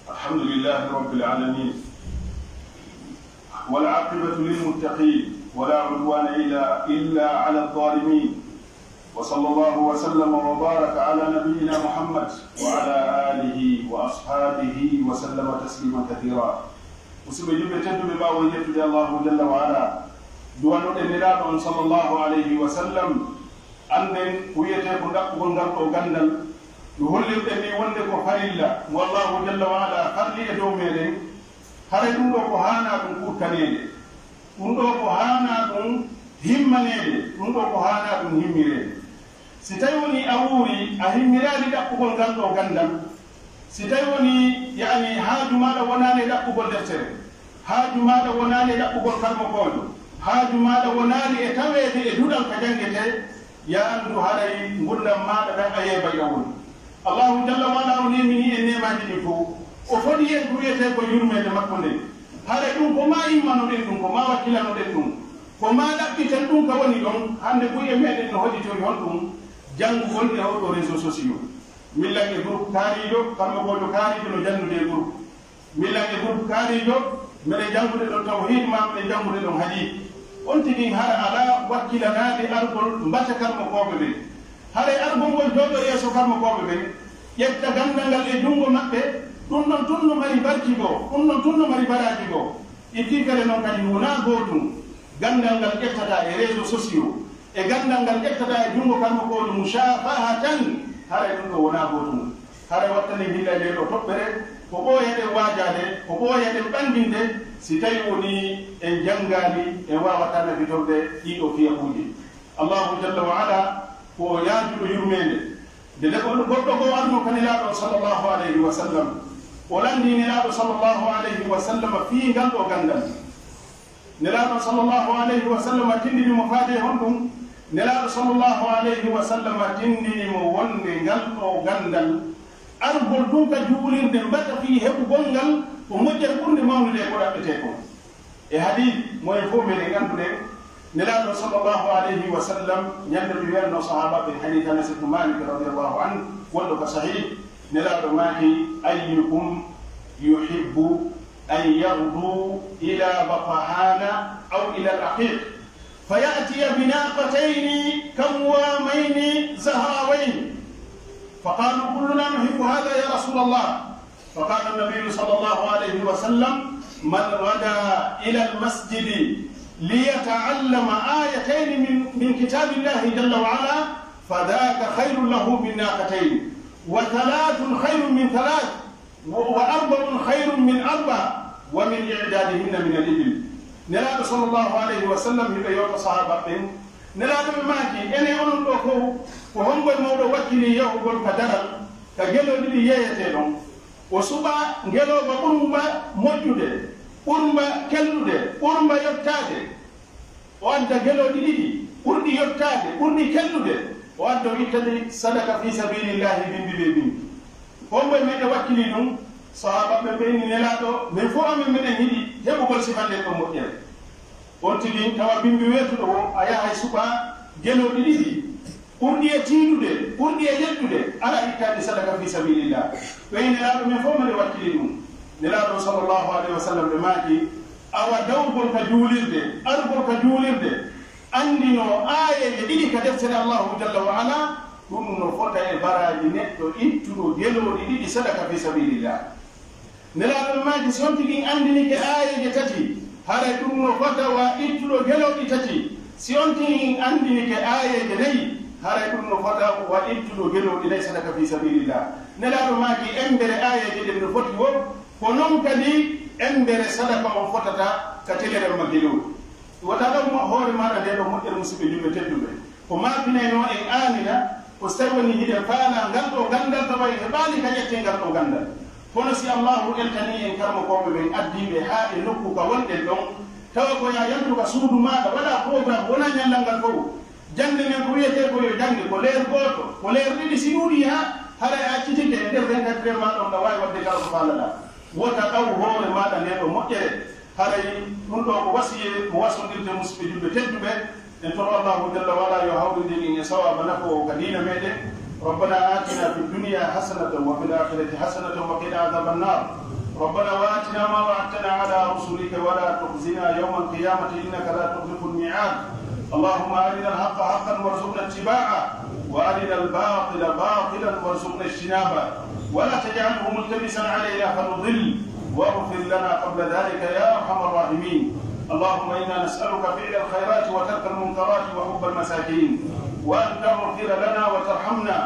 الحمد لله رب العالمين، والعاقبة للمتقين، ولا عدوان إلا، إلا على الظالمين. وصلى الله وسلم وبارك على نبينا محمد وعلى آله وأصحابه وسلم تسليما كثيرا. Musiɓɓe julɓe tedduɓe, ɓaawo yettude Allaahu jalla wa ala, duwanoɗen Nelaaɗo on sallallahu alayhi wa sallam, annden ko wi'etee ko ɗaɓɓugol ngal ɗoo ganndal, no hollirɗen nii wonde ko farilla mo Allaahu jalla wa ala farli e dow meɗen. Haray ɗun ɗoo ko haanaa ɗun kurtaneede, ɗun ɗoo ko haanaa ɗun himmaneede, ɗun ɗoo ko haanaa ɗun himmireede. Si tawii wonii a wuurii, a himmiraali ɗaɓɓugol ngal ɗoo ganndal, si tawii wonii, yaani, haaju maaɗa wonaali e ɗaɓɓugol deftere, haaju maaɗa wonaali e ɗaɓɓugol karmokoojo, haaju maaɗa wonaali e taweede e duɗal ka janngetee, yo a anndu haray ngurndan maaɗa ɗan a yeeɓay ɗan woni. Allaahu jalla wa ala o neeminii en neemaaji ɗin fow. O fodi en ko wi'etee ko yurmeende makko nden. Haray ɗun ko maa immanoɗen ɗun, ko maa wakkilanoɗen ɗun, ko maa ɗaɓɓiten ɗun ka woni ɗon, hannde buy e meɗen no hoɗitori honɗun? Janngugol e oo ɗoo réseaux sociaux. Millan e groupe kaariijo, karmokoojo kaariijo no jannude e groupe. Millan e groupe kaariijo, meɗen janngude ɗon tawhiid maa meɗen janngude ɗon hadiis. On tigi hara alaa wakkilanaade argol mbata karmokooɓe ɓen. Haray argol ngol jooɗoo yeeso karmokooɓe ɓen, ƴetta ganndal ngal e junngo maɓɓe, ɗun ɗon tun no mari barki goo, ɗun ɗon tun no mari baraaji goo. Itti kadi non kadi wonaa gootun, ganndal ngal ƴettataa e réseaux sociaux, e ganndal ngal ƴettataa e junngo karmokoojo musaafahatan, haray ɗun ɗoo wonaa gootun. Haray wattani hilla e ndee ɗoo toɓɓere, ko ɓooyaɗen waajaade, ko ɓooyaɗen ɓannginde, si tawii wonii en janngaali, en waawataa nafitorde ɗii ɗoo fiyakuuji. Allaahu jalla wa ala ko o yaajuɗo yurmeende. Nde neɗɗo goɗɗo goo arno ka Nelaaɗo sallallahu alayhi wa sallam, o lanndii Nelaaɗo sallallahu alayhi wa sallam fii ngal ɗoo ganndal. Nelaaɗo sallallahu alayhi wa sallam tinndini mo faade e honɗun? Nelaaɗo sallallahu alayhi wa sallam tinndini mo wonde ngal ɗoo ganndal, argol tun ka juulirde mbata fii heɓugol ngal ko moƴƴere ɓurnde mawnude e ko ɗaɓɓetee kon. E hadiis, mo en fow meɗen anndude, Nelaaɗo sallallahu alayhi wa sallam, ñande mi wi'anno sahaaba ɓen, hadiis Anas ibn Malik radiyallahu anhu, wonɗo ka Sahih, Nelaaɗo maaki, "Ayyukum yuhibbu an yaghdu ila Batahana aw ila al-Aqiq, fa ya'tiya bi naqatayni kamwamayni zahrawayni." Fa qalu, "Kulluna nuhibbu hadha ya Rasulallah." فقال النبي صلى الله عليه وسلم: "من غدا إلى المسجد ليتعلم آيتين من، من كتاب الله جل وعلا، فذاك خير له من ناقتين، وثلاث خير من ثلاث، و، وأربع خير من أربع، ومن إعدادهن من الإبل." Nelaaɗo sallallahu alayhi wa sallam hiɓe yewta sahaaba ɓen. Nelaaɗo ɓe maaki, "Enen onon ɗoo fow, ko hombo e mooɗon wakkilii yahugol ka daral, ka gelo ɗiɗi yeeyetee ɗon?" O suɓa ngelooba ɓurumba moƴƴude, ɓurumba kellude, ɓurumba yottaade. O adda gelooɗi ɗiɗi, ɓurɗi yottaade, ɓurɗi kellude. O adda, o itta ɗi sadaka fii sabiilillaahi, bimbi ɓe bimbi. Hombo e meɗen wakkilii ɗum? Sahaaba ɓen ɓe inni, "Nelaaɗo, men fow amen meɗen yiɗi heɓugol sifa nden ɗon moƴƴere." On tigi tawa bimbi weetuɗo woo, a yahay suɓa gelooɗi ɗiɗi. Ɓurɗi e tiiɗude, ɓurɗi e yeddude, aɗa ittaade sadaka fii sabiilillah. Ɓe wi'i Nelaaɗo, men fow meɗen wakkili ɗum. Nelaaɗo sallallahu alayhi wa sallam ɓe maaki, awa dawgol ka juulirde, argol ka juulirde, anndinoo aayeeje ɗiɗi ka deftere Allahu jalla wa ala, ɗum no fota e baraaji neɗɗo ittuɗo gelooɗi ɗiɗi sadaka fii sabiilillah. Nelaaɗo maaki, si on tigi anndinike aayeeje tati, haray ɗum no fota wa ittuɗo gelooɗi tati. Si on tigi anndinike aayeeje nayi, haray ɗum no fota wa ittuɗo gelooɗi nayi sadaka fii sabiilillah. Nelaaɗo maaki, embere aayeeje ɗen no foti woo, ko non kadi embere sadaka on fotata ka teleren ma gelooɗi. Wota ɗon mo-, hoore maaɗa ndee ɗoo moƴƴere, musidɓe julɓe tedduɓe. Ko maakinaynoo en aamina, ko si tawii wonii hiɗen faalaa ngal ɗoo ganndal, tawa en heɓaali ka ƴetten ngal ɗoo ganndal. Kono si Allaahu eltanii en karmokooɓe ɓen, addii ɓe haa e nokku ka wonɗen ɗon, tawa ko yaa yantu ka suudu maaɗa, waɗaa programme, wonaa ñallal ngal fow. Jannde nden ko wi'etee ko yo jannge, ko leer gooto, ko leer ɗiɗi, si ɗuuɗii haa haray a accitike e nder vingt-quatre heures maaɗa on, ɗa waawi waɗde kala ko faalaɗaa. Wota ɗaw hoore maaɗa ndee ɗoo moƴƴere. Haray ɗum ɗoo ko wasiyee, ko wasondirde musidɓe julɓe tedduɓe. En toro Allaahu jalla wa ala yo hawrindin en e sawaaba nafoowo ka diina meɗen. ربنا آتنا في الدنيا حسنة وفي الآخرة حسنة وقنا عذاب النار. ربنا وآتنا ما وعدتنا على رسلك ولا تخزنا يوم القيامة إنك لا تخلف الميعاد. اللهم أرنا الحق حقا وارزقنا اتباعه، وأرنا الباطل باطلا وارزقنا اجتنابه، ولا تجعله ملتبسا علينا فنضل، واغفر لنا قبل ذلك يا أرحم الراحمين. اللهم إنا نسألك فعل الخيرات وترك المنكرات وحب المساكين، وأن تغفر لنا وترحمنا،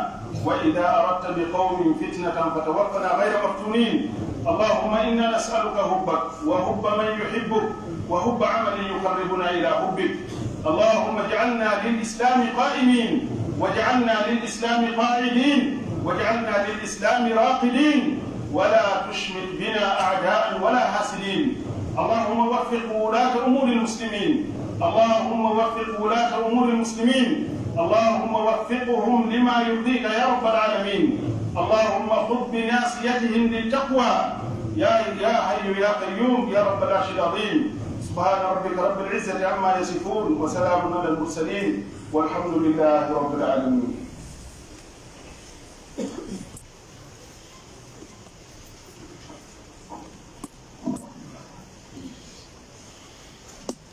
وإذا أردت بقوم فتنة فتوفنا غير مفتونين. اللهم إنا نسألك حبك وحب من يحبك وحب عمل يقربنا إلى حبك. اللهم اجعلنا للإسلام قائمين، واجعلنا للإسلام قاعدين، واجعلنا للإسلام راقدين، ولا تشمت بنا أعداء ولا حاسدين. اللهم وفق ولاة أمور المسلمين. اللهم وفق ولاة أمور المسلمين. اللهم وفقهم لما يرضيك يا رب العالمين. اللهم خذ بناصيتهم للتقوى. يا، يا حي يا قيوم يا رب العرش العظيم. سبحان ربك رب العزة عما يصفون، وسلام على المرسلين، والحمد لله رب العالمين.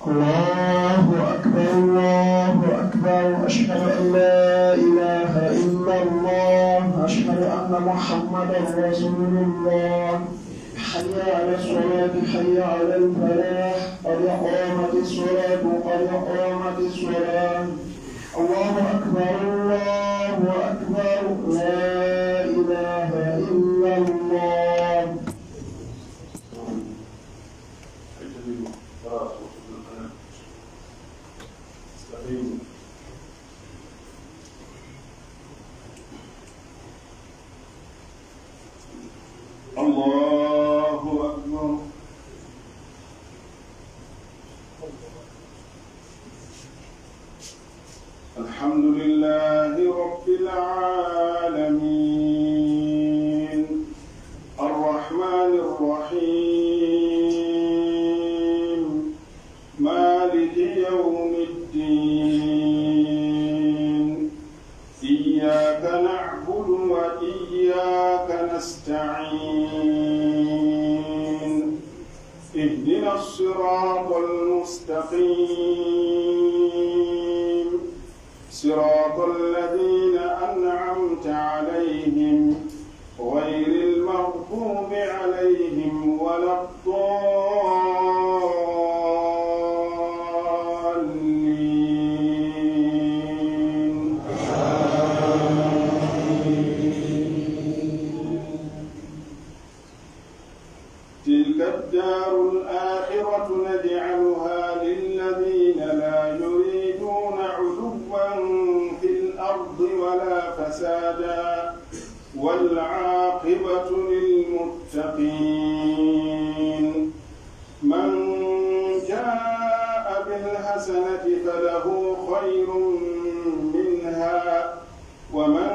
الله أكبر، الله أكبر، أشهد أن لا إله إلا الله، أشهد أن محمدا رسول الله. حي على الصلاة، حي على الفلاح، قد قامت الصلاة، قد قامت الصلاة. الله أكبر، الله أكبر، لا إله إلا الله. الله أكبر. المستقيم. صراط الذين أنعمت عليهم غير المغضوب عليهم ولا الضالين. تلك الدار الآخرة نجعلها للذين لا يريدون علوا في الأرض ولا فسادا والعاقبة للمتقين. من جاء بالحسنة فله خير منها ومن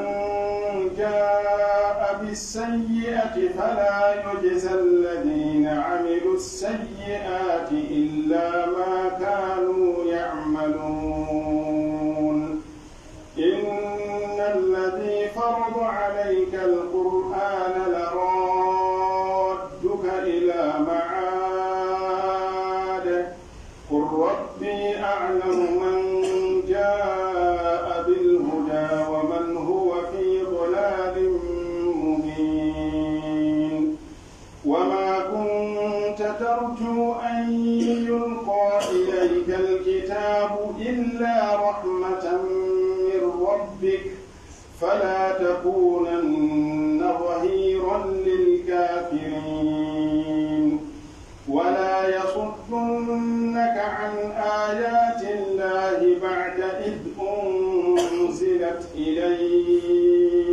جاء بالسيئة فلا يجزى الذين عملوا السيئات إلا ما كانوا يعملون. إن الذي فرض عليك القرآن لرادك إلى معاد قل ربي أعلم من جاء بالهدى ومن هو في ضلال مبين. وما كنت ترجو أن يلقى إليك الكتاب إلا رحمة من ربك فلا تكونن ظهيرا للكافرين ولا يصدنك عن آيات الله بعد إذ أنزلت إليك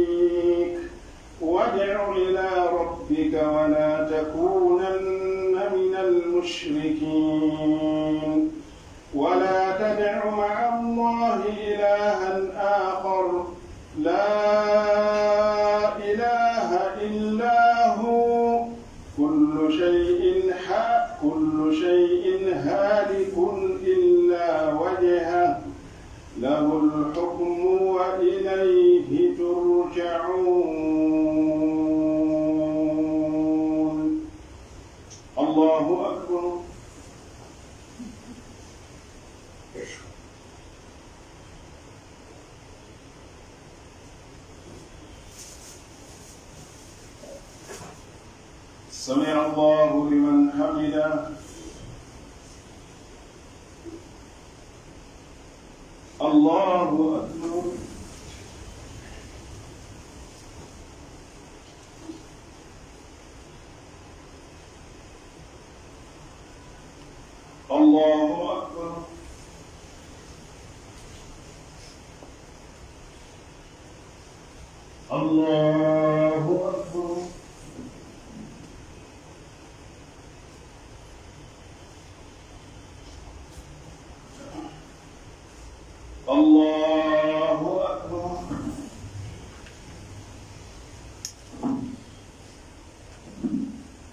وادع إلى ربك ولا تكونن من المشركين. ولا تدع مع الله إلها آخر، لا إله إلا هو، كل شيء ح-، كل شيء هالك إلا وجهه، له الحكم وإليه ترجعون. الله أكبر. سمع الله لمن حمده. الله أكبر. الله أكبر. الله أكبر. الله أكبر.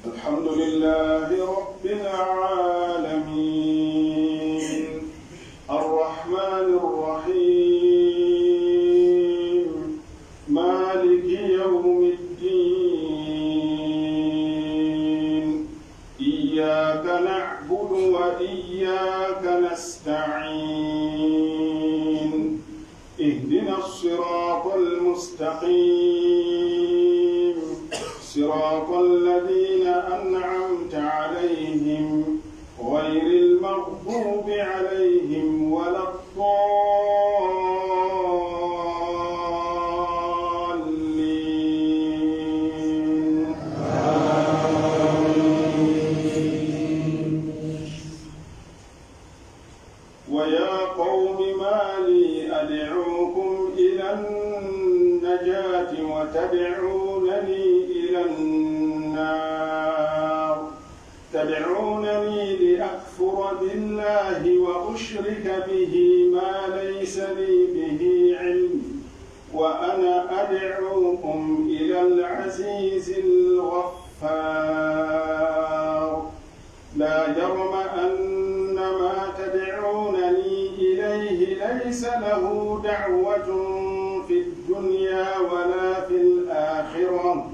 الحمد لله رب العالمين. الرحمن الرحيم. مالك يوم الدين. إياك نعبد وإياك نستعين. اهدنا الصراط المستقيم. صراط الذين أنعمت عليهم غير المغضوب عليهم ولا الضالين. آمين. ويا قوم ما لي أدعوكم إلى النجاة وتدعونني إلى النار. تدعونني لأكفر بالله وأشرك به ما ليس لي به علم، وأنا أدعوكم إلى العزيز الغفار. لا جرم أن ما تدعونني إليه ليس له دعوة في الدنيا ولا في الآخرة،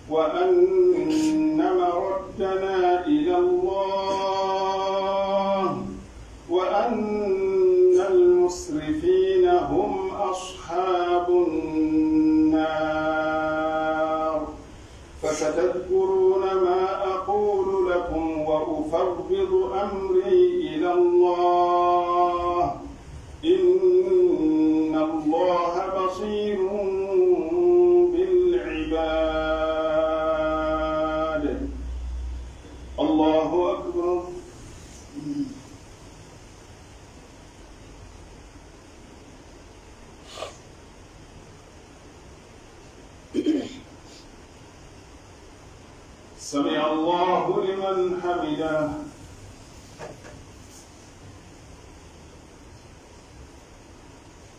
وأن مردنا إلى الله، أصحاب النار. فستذكرون ما أقول لكم وأفوض أمري إلى الله، إن الله بصير بالعباد. الله أكبر. سمع الله لمن حمده.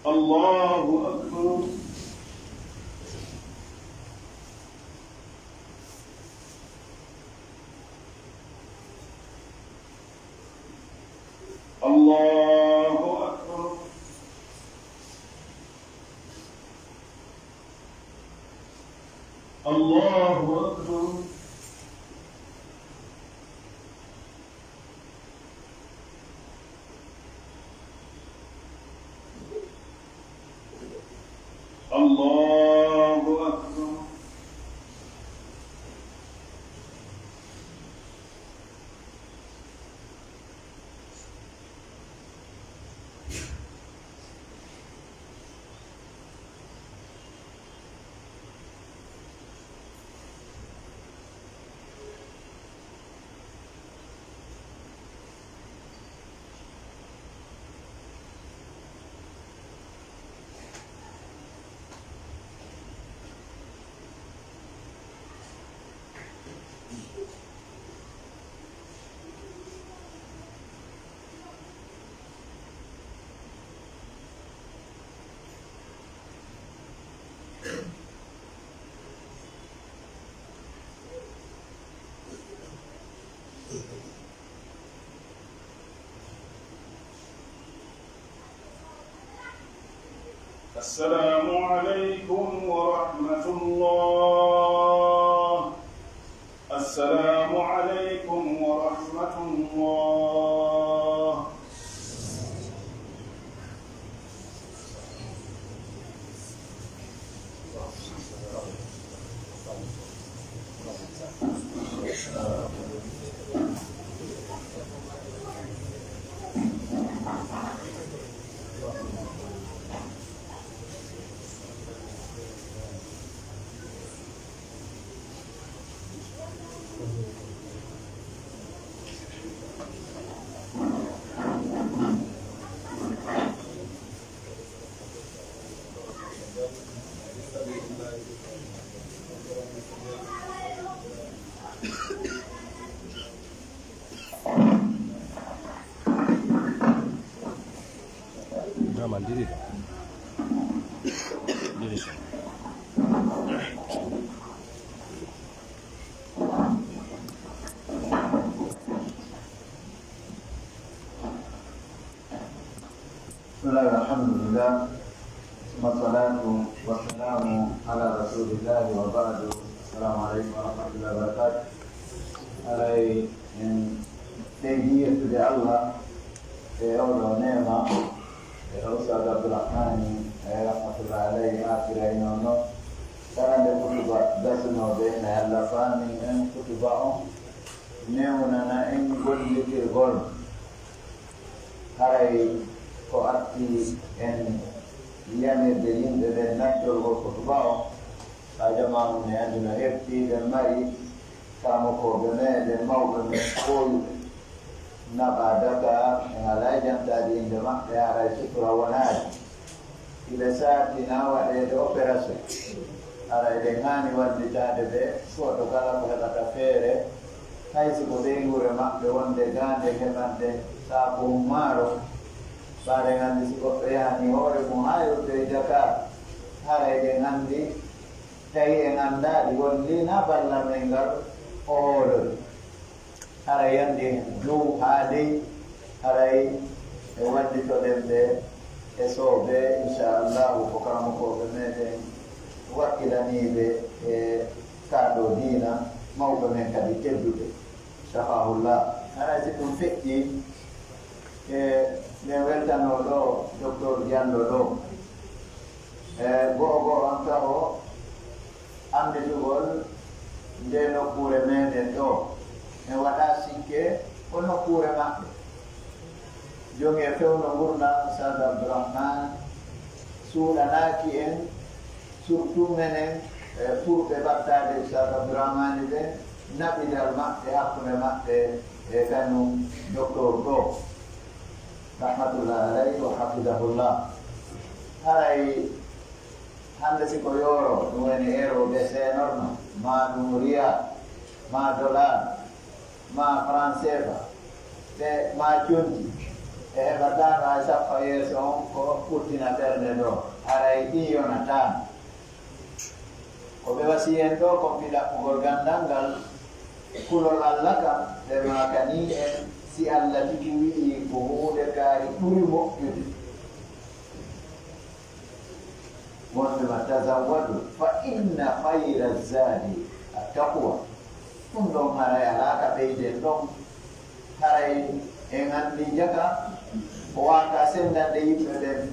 الله أكبر. الله أكبر. الله أكبر. الله أكبر. السلام عليكم ورحمة الله. السلام عليكم ورحمة الله. Naam, ndiri ɗo. Ndiri so. بسم الله والحمد لله، ثم الصلاة والسلام على رسول الله وبعد. السلام عليكم ورحمة الله وبركاته. Haray en ɓeydi yettude Allah e oo ɗoo neema, e no Ustaad Abdurahmaani, e rahmatullahi alayhi, aafirayno non. Kala nde kutuba gasunoo ɓe, no Allah faamin en kutuba on, newnana en gollitirgol. Haray ko arti en yamirde yimɓe ɓen nattorgol kutuba on, ka jamaa on ne anndi no hefti, ɓen mari karamokooɓe meɗen mawɓe men ɓooyuɓe naɓaa Dakar, en alaa e jantaade innde maɓɓe, haray sutura wonaali. Hiɓe saatina waɗeede operasyon. Haray ɗen haani wallitaade ɓe, gooto kala ko heɓata feere, hay si ko ɓeynguure maɓɓe wonde ga nden heɓanɗen saakuhun maaro. Ɓaade en anndi si goɗɗo yahanii hoore mun haa yewtoyi Dakar, haray ɗen anndi, tawi en anndaali, won lii na ballal men ngal o hoolori. Haray yandi en dow haa ley, haray e wallitoɗen ɓe e soobee, inchallahu, ko karamokooɓe meɗen wakkilaniiɓe e kaa ɗoo diina, mawɓe men kadi tedduɓe, shafahullah. Haray si ɗum feƴƴii, e men weltanoo ɗoo Doktor Jallo ɗoo. E go'o go'o on taho annditugol ndee nokkuure meeɗen ɗoo, en waɗaa sikke ko nokkuure maɓɓe. Jogi e fewndo ngurndan Ustaaz Abdurahmaan suuɗanaaki en, surtout menen, e ɓurɓe ɓaddaade Ustaaz Abdurahmaani ɓen, naɓidal maɓɓe hakkunde maɓɓe e kañum doktoor ɗoo, rahmatullahi alayhi wa hafidahullah. Haray hannde si ko yooro, ɗum woni euro ɓe seenorno, maa ɗum riyal, maa dollar, maa franc C F A, ɓe maa conti, ɓe heɓataano hay sappo yeeso on ko ɓuttina ɓernde ɗoo, haray ɗin yonataano. Ko ɓe wasiyii en ɗoo, ko fii ɗaɓɓugol ganndal ngal, kulol Alla kan, ɓe maakanii en, si Alla tigi wi'ii ko huunde kaari ɓuri moƴƴude. Wonɓe ma tazawwadu, fa inna khayra zadi attaqwa. Ɗum ɗon haray alaa ka ɓeyden ɗon. Haray en anndi jaka ko waawata senndande yimɓe ɓen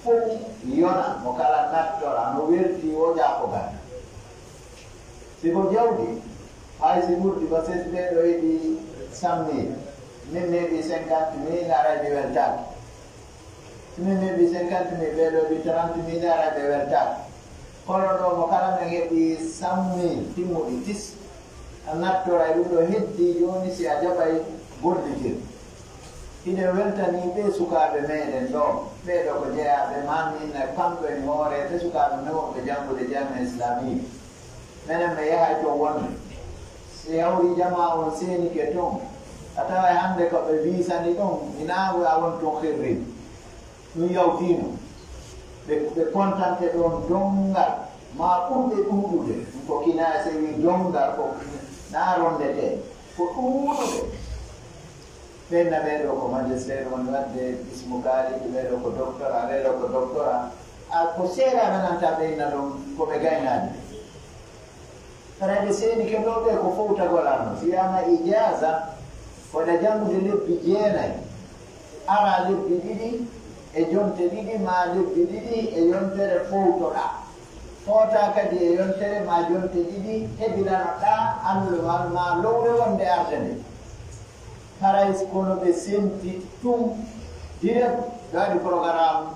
fow yona, mo kala nattora no weltii woo ƴaako ganda. Si ko jawdi, hay si ɓurdi ba ses ɓee ɗoo yiɗi cent mille, min mi heɓi cinquante mille, haray mi weltaaki. Si min mi heɓi cinquante mille, ɓee ɗoo heɓi trente mille, haray ɓe weltaaki. Kono ɗoo mo kala men heɓi cent mille timmuɗi tis, a nattora e ɗum ɗoo heddii jooni si a jaɓay gollitirde. Hiɗen weltanii ɓee sukaaɓe meɗen ɗoo, ɓee ɗoo ko jeyaaɓe maami inna kamɓe en hooreeɓe sukaaɓe men wonɓe janngude jaami'a islamiya. Menen mi yahay ton wonde. Si hawri jamaa on seenike ton, a taway hannde ko ɓe wiisani ɗon, hinaa a won ton xirri. Ɗum yawtiino. Ɓe, ɓe kontante ɗon donngal, maa ɓurɓe ɗuuɗude. Ɗum ko kinaa si wii donngal, ko naa rondetee. Ko ɗuuɗuɓe. Ɓen na ɓee ɗoo ko magistrat woni waɗde ismu kaari, ɓee ɗoo ko doctorat, ɓee ɗoo ko doctorat. A, ko seeɗa nananta ɓe inna ɗon ko ɓe gaynaade. Hara ɓe seenike ɗoo ɓe ko fowtagol arno. Si wiyaama ijaaza, ko ɗa janngude lebbi jeenay, ara lebbi ɗiɗi e jonte ɗiɗi, maa lebbi ɗiɗi e yontere fowtoɗaa. Footaa kadi e yontere maa jonte ɗiɗi, hebilanoɗaa alluwal maa lowre wonde arde nde. Haray kono ɓe senti tun direct, ɓe waɗi programme,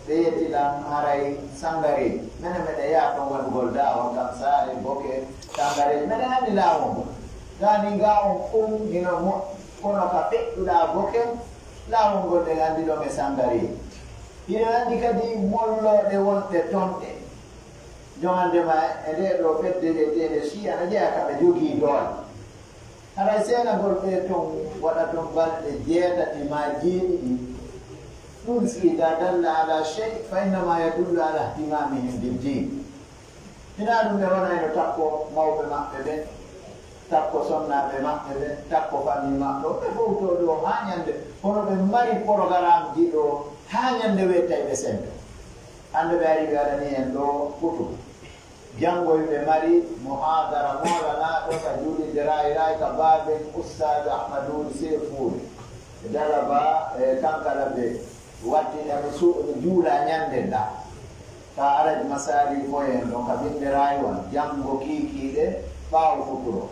ɓe yetti lan haray Sangareeji. Menen meɗen yaha ton waɗugol daawa, Kamsaare, Boke, Sangareeji. Meɗen anndi laawol ngol. Gaa ni gaa on fow hino moƴƴi, kono ka feƴƴuɗaa Boke, laawol ngol ɗen anndi ɗon e Sangareeji. Hiɗen anndi kadi mollooɗe wonɓe ton ɗe. Jongande ma e ndee ɗoo fedde wi'eteende Sii ana jeyaa ka ɓe jogii doole. Haray seenagol ɓe ton waɗa ton balɗe jeetati maa jeeɗiɗi. Ɗum si idaa dalla alaa shey, fa innama yadullu alaa ihtimaamihim biddiin. Hinaa ɗum ɓe wonayno takko mawɓe maɓɓe ɓen, takko sonnaaɓe maɓɓe ɓen, takko famii maɓɓe. Ɓe fowtoo ɗoo haa ñande, kono ɓe mari porogaraamji ɗoo haa ñande weetay ɓe sento. Hannde ɓe ari ɓe waɗanii en ɗoo kutuba. Janngo hiɓe mari muhaadara moolanaaɗo ka juulirde Raay Raay ka baaben Ustaaz Ahmadu Seefuure. Ɓe dala ba, e, kankala ɓe wattini ɓe su-, ɓe juula ñande nda. Ka Alaji Masaali Koyen ɗon ka Binde Raay wan, janngo kiikiiɗe ɓaawo futuro.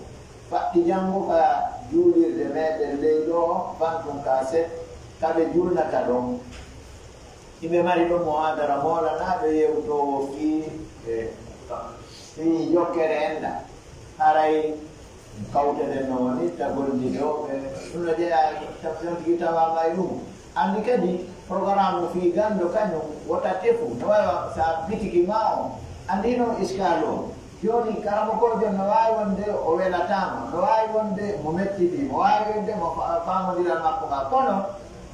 Faɗɗi janngo ka juulirde meɗen ley ɗoo, Bantum Kaaset, ka ɓe julnata ɗon. Hiɓe mari ɗon muhaadara moolanaaɗo yewtoowo fii, e, fii jokkere enɗan. Haray kawteten no woni tagol ndi ɗoo, ɓe, ɗum no jeyaa, tab-, tigi tawaama e ɗum. Anndi kadi, programme fii ganndo kañum wota tefu, no waawi sa bitiki maa on. Anndi non iskaalu on. Jooni, karamokoojo no waawi wonde o welataama, no waawi wonde mo mettitii, mo waawi wonde mo fa-, faamondiral makko ngal. Kono,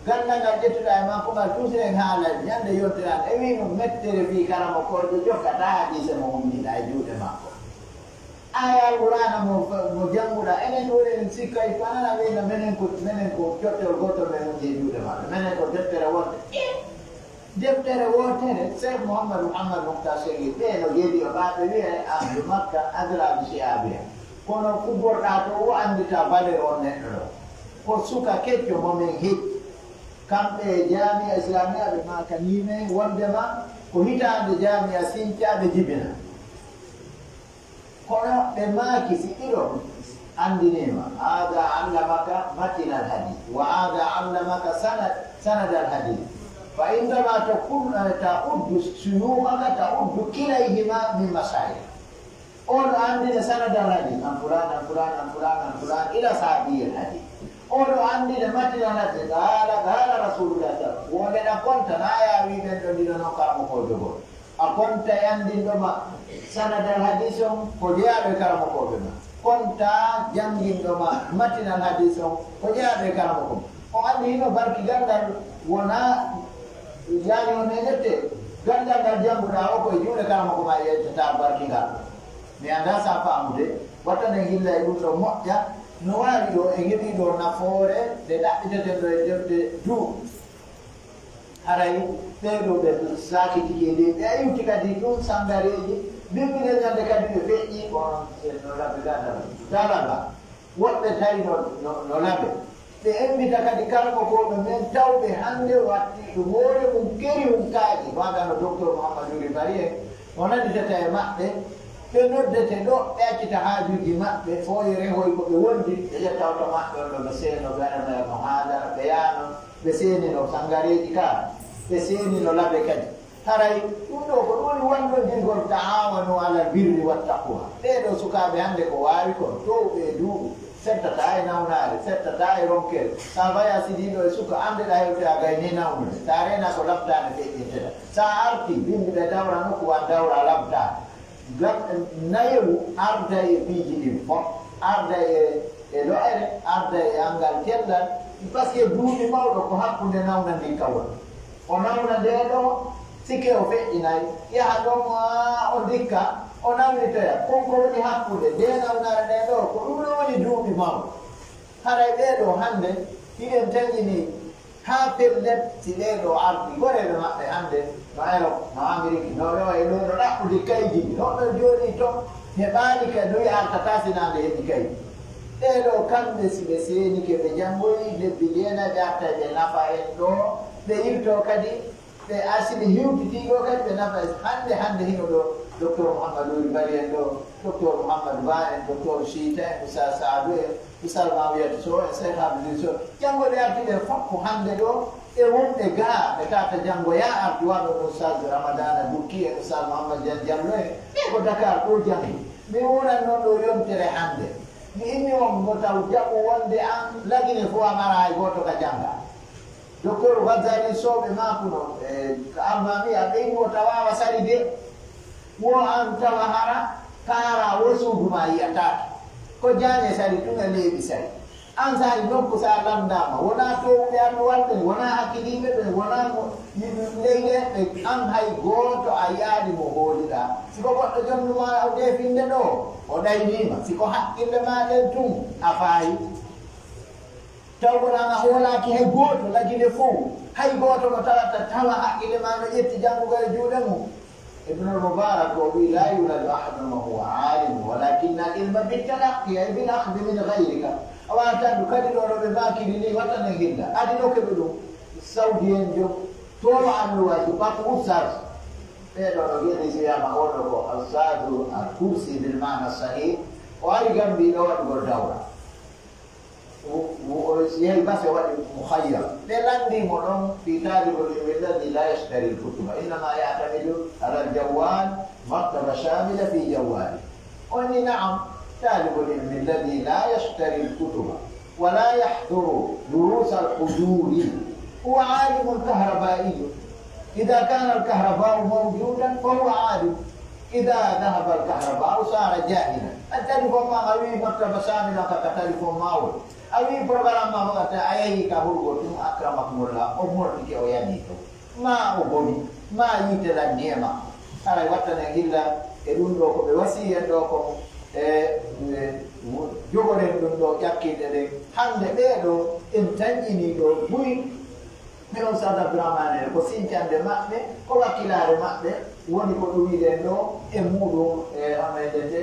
ganndal ngal ƴettuɗaa e makko ngal, toujours en haalay, ñande yontere an, e wii no mettere fii karamokoojo jokkataa hadiise mo wondiɗaa e juuɗe makko. Aaya Alqur'aana mo, mo jannguɗaa, enen ɗoo en sikkay fanana ɓe no menen ko, menen ko cottol gootol men wondi e juuɗe maɓɓe, menen ko deftere wonde. Deftere wootere, Seex Muhammadu Muhammad Muxtaar Sengir, ɓee no geedi o ɓaaɓe wi'e ahlu Makka, adra bi shi'abiha. Kono fuggotoɗaa to o annditaa valeur on neɗɗo ɗoo. Ko suka kecco mo men hecci. Kamɓe e Jaami'a Islamiya ɓe maakanii men wondema Ko hitaande jaami'a sincaaɓe jibina. Kono ɓe maaki si ɗiɗo anndiniima, haada allamaka matinal hadis, wa haada allamaka sanad, sanadal hadis. Fa indama takun, ta'uddu suyukhaka ta'uddu kilayhima min mashayikh. Oo no anndina sanadal hadis, an fulaan, an fulaan, an fulaan, an fulaan, ila sahabiyil hadis. Oo no anndina matinal hadis, qaala, qaala Rasulullah sallallahu alaihi wasallam. Wonde na konta, na yaawi ɓen ɗo ndino non karamokoojo goo. A konta e anndinɗo ma sanadal hadis on ko jeyaaɗo e karamokooɓe ma. Konta jannginɗo ma matinal hadis on ko jeyaaɗo e karamoko ma. On anndi hino barki gandal wona yani on e ƴette gandal ngal jannguɗaa o ko e juuɗe karamoko ma yejjata barki ngal. Mi anndaa si a faamude, watta nden hilla e ɗum ɗo moƴƴa, no waawi ɗo en heɓii ɗo nafoore nde ɗaɓɓiteten ɗo e defte duuɓi. Haray ɓee ɗoo ɓe saakitike e leydi, ɓe iwti kadi ɗum sanngareeji, bimmine ñande kadi ɓe feƴƴi, on no laɓe gadal, dalal ngal. Woɓɓe tawi no, no, no laɓe. Ɓe embita kadi karamokooɓe men tawɓe hannde watti ɗum hoore mum keri mum kaaƴe, wano docteur Mouhamadou Ly Barry en, o nanditata e maɓɓe, ɓe noddete ɗo, ɓe accita haajuuji maɓɓe, fooyre hoy ko ɓe wondi, ɓe ƴetta oto maɓɓe on ɗo, ɓe seeno, ɓe arana e muhaadara, ɓe yaano, ɓe seenino sanngareeji ka, ɓe seenino laɓe kadi. Haray ɗum ɗoo ko ɗum woni wallondirgol, ta'aawanu alal birri wat taqwa. Ɓee ɗoo sukaaɓe hannde ko waawi kon, toowɓe e duuɓi, settataa e nawnaare, settataa e ronkere. Sa vaya si ɗiɗo e suka, anndeɗaa hewte a gayni nawnude. Sa reena ko labtaande feƴƴinteta. Sa arti, bimbi ɓe dawra nokku wan dawra labtaande. Ngam nayewu arday e piiji ɗin fof, arday e, e lo'ere, arday e anngal cellal, parce que duuɓi mawɗo ko hakkunde nawna ndin ka woni. O nawna ndee ɗoo, sikke o feƴƴinay, yaha ɗon, aa, o ndikka, o nawlitoya. Kon ko woni hakkunde ndee nawnaare ndee ɗoo, ko ɗum ɗoo woni duuɓi mawɗo. Haray ɓee ɗoo hannde, hiɗen taƴini haa pellet, si ɓee ɗoo ardi, goreeɓe maɓɓe hannde, no Erop, no Amerik, no ɗoo e ɗoo, no ɗaɓɓude kaydi, no ɗoo jooɗii ton, heɓaali ka duy artata si naa nde heɓi kaydi. Ɓee ɗoo kamɓe, si ɓe seenike, ɓe janngoyi lebbi jeenay, ɓe artay ɓe nafa en ɗoo, ɓe yiltoo kadi, ɓe, a, si ɓe hewtitii ɗoo kadi, ɓe nafa en. Hannde, hannde hino ɗoo, Docteur Mouhamadou Ly Barry en ɗoo, Docteur Mouhamadou Ba en, Docteur Chita en, Oustaz Saadou en, Oustaz Mawiyatu Sow en, Cheikh Abdou Sow, janngo ɓe arti ɓe fof ko hannde ɗoo, e wonɓe gaa, ɓe tata janngo yaa arti, wano Oustaz Ramadana Dukki en, Oustaz Mouhamed Diagne Diallo en, ɓe ko Dakar ɗoo janngi. Mi wuuran non ɗoo yontere hannde. Mi inni on mo taw jaɓu wonde an Lagine fof a mara hay gooto ka jannga. Docteur Ghazali Sow ɓe maakuno, e, ka Almaami, a ɓeyni o tawaama sari de. Wo an tawa hara kaara wo suudu ma yi'ataake. Ko jaañe sari tun e leeɓi sari. An sari nokku sa landaama, wonaa toowuɓe annuwal ɓen, wonaa hakkiliiɓe ɓen, wonaa mo, leyɗe ɓe, an hay gooto a yi'aali mo hooliɗaa. Si ko goɗɗo jonnuma o definde ɗoo, o ɗayniima. Si ko haqqille maa ɗen tun, a faayi. Taw ko ɗan a hoolaaki hay gooto, Lagine fow, hay gooto mo tawata tawa haqqille maa no ƴetti janngugol e juuɗe mum. Ibnul Mubarak o wi'i, "لا يولد أحد وهو عالم، ولكن العلم بالتلقي، أي بالأخذ من غيرك." A waawataa ndu kadi ɗoo no ɓe maakiri nii, watta nen hilla. Adi no keɓi ɗum, Sawdi en jom, toowo annuwaaji, bako ustaas. Ɓee ɗoo no geɗi si wiyaama oo ɗoo ko Ustaazu Al Kursi bil maana sahih, o ari Gambi ɗoo waɗugol dawra. Wo, wo, o yehi base waɗi mukhayyar. Ɓe lanndii mo ɗon, في طالب العلم الذي لا يشتري الكتب، إنما يعتمد على الجوال، مكتبة شاملة في جواله. قلنا: نعم، طالب العلم الذي لا يشتري الكتب ولا يحضر دروس الحضور هو عالم كهربائي. إذا كان الكهرباء موجودا فهو عالم، إذا ذهب الكهرباء صار جاهلا. A telefon maa a wi'i maktaba saamila ka, ka telefon maa woni. A wi'i programme maa fof a ta-, a yehi ka hurgo tun, akramakumullah, o mortike o yanii to. Maa o boni, maa yiite lanni e makko. Haray wattanen hilla e ɗum ɗoo ko ɓe wasiyii en ɗoo ko, e, e, jogoren ɗum ɗoo ƴakkirɗe ɗen. Hannde ɓee ɗoo en tanƴinii ɗoo buy. Ɓe on Saad Abdourahmane en, ko sincande maɓɓe, ko wakkilaare maɓɓe, woni ko ɗum wiɗen ɗoo e muuɗum, e, hono e ndete,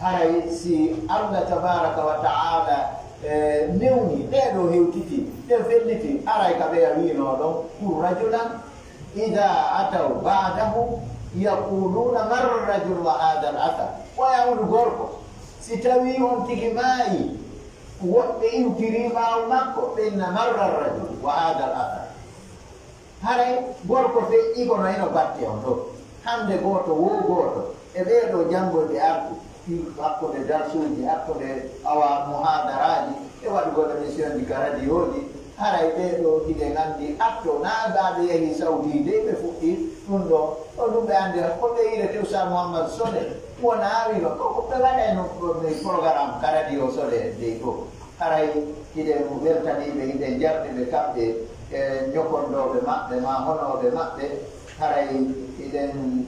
haray si Allah tabaraka wa ta'ala, e, newni ɓee ɗoo hewtiti, ɓe felliti, haray ka ɓeya wi'unoo ɗon, kun rajulan إذا أتوا بعده يقولون مر الرجل وهذا الأثر. Ko e hawru gorko, si tawii on tigi maayii, woɓɓe iwtirii ɓaawo makko, ɓe inna مر الرجل وهذا الأثر. Haray gorko feƴƴii kono hino batte on ɗoo. Hande gooto woo gooto e ɓee ɗoo janngoyɓe artu, hakkunde darsuuji, hakkunde awa muhaadaraaji, e waɗugol emissionji ka radiyooji, haray ɓee ɗoo hiɗen anndi atto naa ɓe yahii Sawdi de ɓe fuɗɗii ɗun ɗoo. On ɗun ɓe anndi ko ɓe yi'irete Ustaz Muhammad Sole wonaa wino ko ko ɓe waɗayno programme ka radio Sole dey ɗoo. Haray hiɗen weltanii ɓe, hiɗen jarni ɓe kamɓe e ñokondooɓe maɓɓe maa honooɓe maɓɓe. Haray hiɗen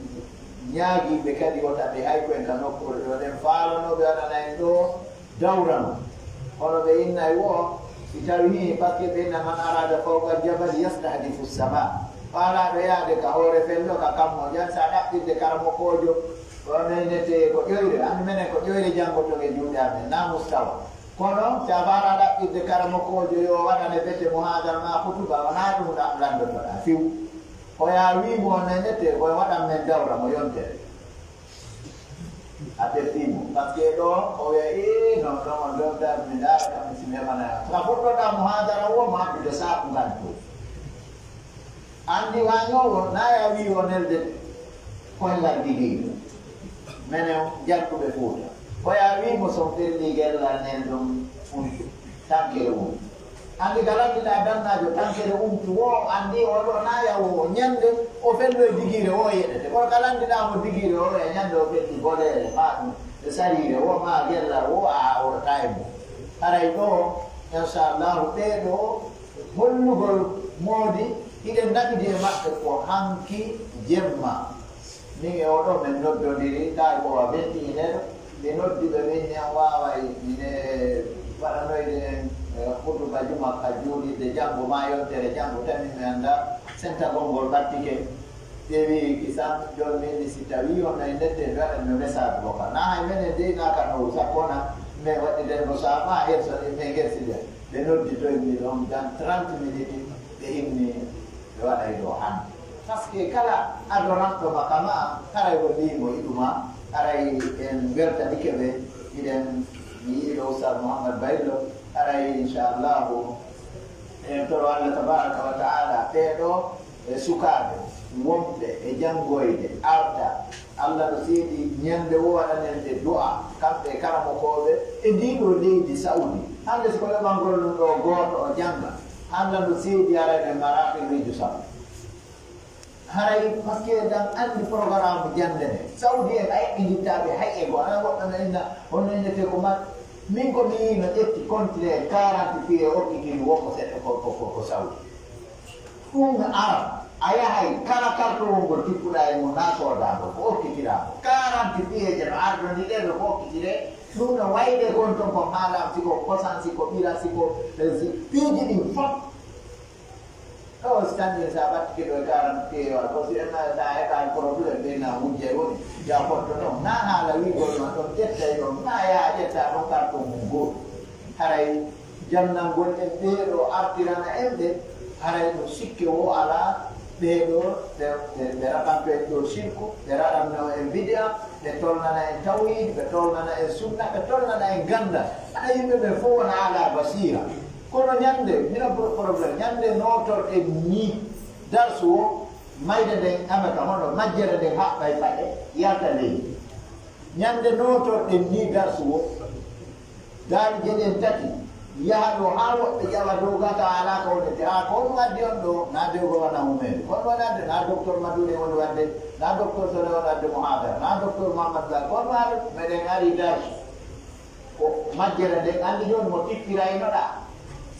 ñaagii ɓe kadi wota ɓe hay ko en ka nokkuure ɗoo, ɗen faalano ɓe waɗana en ɗoo dawra non. Hono ɓe innay woo, si tawii, parce que ɓe inna من أراد فوق الجبل يستهدف السماء. Faalaaɗo yaade ka hoore fello, ka kammo, jan sa ɗaɓɓirde karamokoojo, ko nene te ko ƴoyre, anndi menen ko ƴoyre janngoton e juuɗe amen, naa mustawa. Kono si a faalaa ɗaɓɓirde karamokoojo yo waɗane bete muhaadara maa kutuba, wonaa ɗun ɗa-, lanndotoɗaa, fiw. Ko yaa wii mo nene te, ko waɗan men dawra mo yontere. A teppii mo. Parce que ɗoo, o wi'a, "Ee, non, non, on ɗon dar-, mi ndaara kam, mi si mi heɓana." Ka fuɗɗoɗaa muhaadara woo, mo addude saaku ngal to. Anndi waañoowo, naa yaa wii o nelde koyngal digiiɗo. Menen jannguɓe Fuuta. Ko yaa wii mo son fellii gellal nen ɗon un. Tankere wontu. Anndi ka lanndiɗaa dannaajo tankere wontu woo, anndi oo ɗoo naa yawo o ñannde o felloy digiire o yeɗete. Kono ka lanndiɗaa mo digiire o e ñannde o felli boleere maa ɗum e sariire woo maa gellal woo a hawrataa e mum. Haray ɗoo, inshallahu, ɓee ɗoo hollugol moodi hiɗen naɓidi e maɓɓe ko hanki jemma. Min e oo ɗoo men noddondiri, tawi ko wa vingt et une heures, mi noddi ɓe, min en waaway, min e waɗanoyde en, eh, hutuba juma ka juulirde janngo maa yontere janngo, tawi mi anndaa sentagol ngol ɓattike. Ɓe wi'i, "Kisan, jooni min si tawii on no e nette, mi waɗan no message vocal." Naa hay menen dey naa ka no sakko na, men waɗi den no sa maa hersa ɗin, men hersi den. Ɓe nodditoy mi ɗon dans trente minutes, ɓe inni ɓe waɗay ɗoo hannde. Parce que kala adoranɗo makama, haray ko liimo iɗuma, haray en weltanike ɓe, hiɗen mi yiɗi ɗo Oustaz Mouhammad Baylo, haray inchallahu, en toro Allah tabaraka wa taala, ɓee ɗoo e sukaaɓe wonɓe e janngoyde arta, Allah no seedi ñande o waɗanen ɓe du'a, kamɓe e karamokooɓe e ndii ɗoo leydi Saudi. Hannde si ko yoɓangol ɗum ɗoo gooto o jannga, Allah no seedi aray ɓe maraaki reedu Saudi. Haray, parce que dan anndi programme jannde nde. Saudi en a eɓɓindittaaɓe hay e goo. Ana goɗɗo no inna, on no innetee ko ma-, min ko mi yii no ƴetti compte quarante pieds okkitini wonko seɗɗa ko, ko, ko, ko Saudi. Ɗum ara, a yahay kala kartowol ngol tippuɗaa e mum, naa soodaa ngol, ko okkitiraa ngol. Quarante pieds je no ardondiree, no ko okkitiree, ɗum no wayde gon ton ko haalaam, si ko kosan, si ko ɓira, si ko, eh, si piiji ɗin fof. Ɗo si tan min sa ɓattike ɗo e quarante pieds, ko si en na, sa heɓaani problème, ɓe na wujjay woni, ya fotto ɗon. Naa haala wiigol ma ɗon ƴettay ɗon, naa yaa ƴetta ɗon karton mum gooto. Haray jannangol en ɓee ɗoo artirana en ɓe, haray ɗum sikke woo alaa, ɓee ɗoo ɓe, ɓe, ɓe raɓanto en ɗoo sirku, ɓe raɓanno en bidi'a, ɓe tolnana en tawhiid, ɓe tolnana en sunna, ɓe tolnana en ganndal. Haɗa yimɓe ɓe fof wona alaa basiira. Kono ñannde, mino pro-, problème, ñannde nootorɗen nii darsu o, mayde nden amata hono majjere nden haɓɓay paɗe, yalta leydi. Ñande nootorɗen nii darsu o, daali geɗen tati, yaha ɗo haa woɓɓe ƴawa dow gata alaa ka wonete. Haa ko honɗum addi on ɗo? Naa dewgo wona humeede. Ko honɗum woni adde? Naa docteur Madude woni wadde, naa docteur Sole woni wadde muhaadara, naa docteur Mamadou Ba. Ko honɗum haali? Meɗen ari darsu. Ko majjere nden, anndi jooni mo tippiraynoɗaa.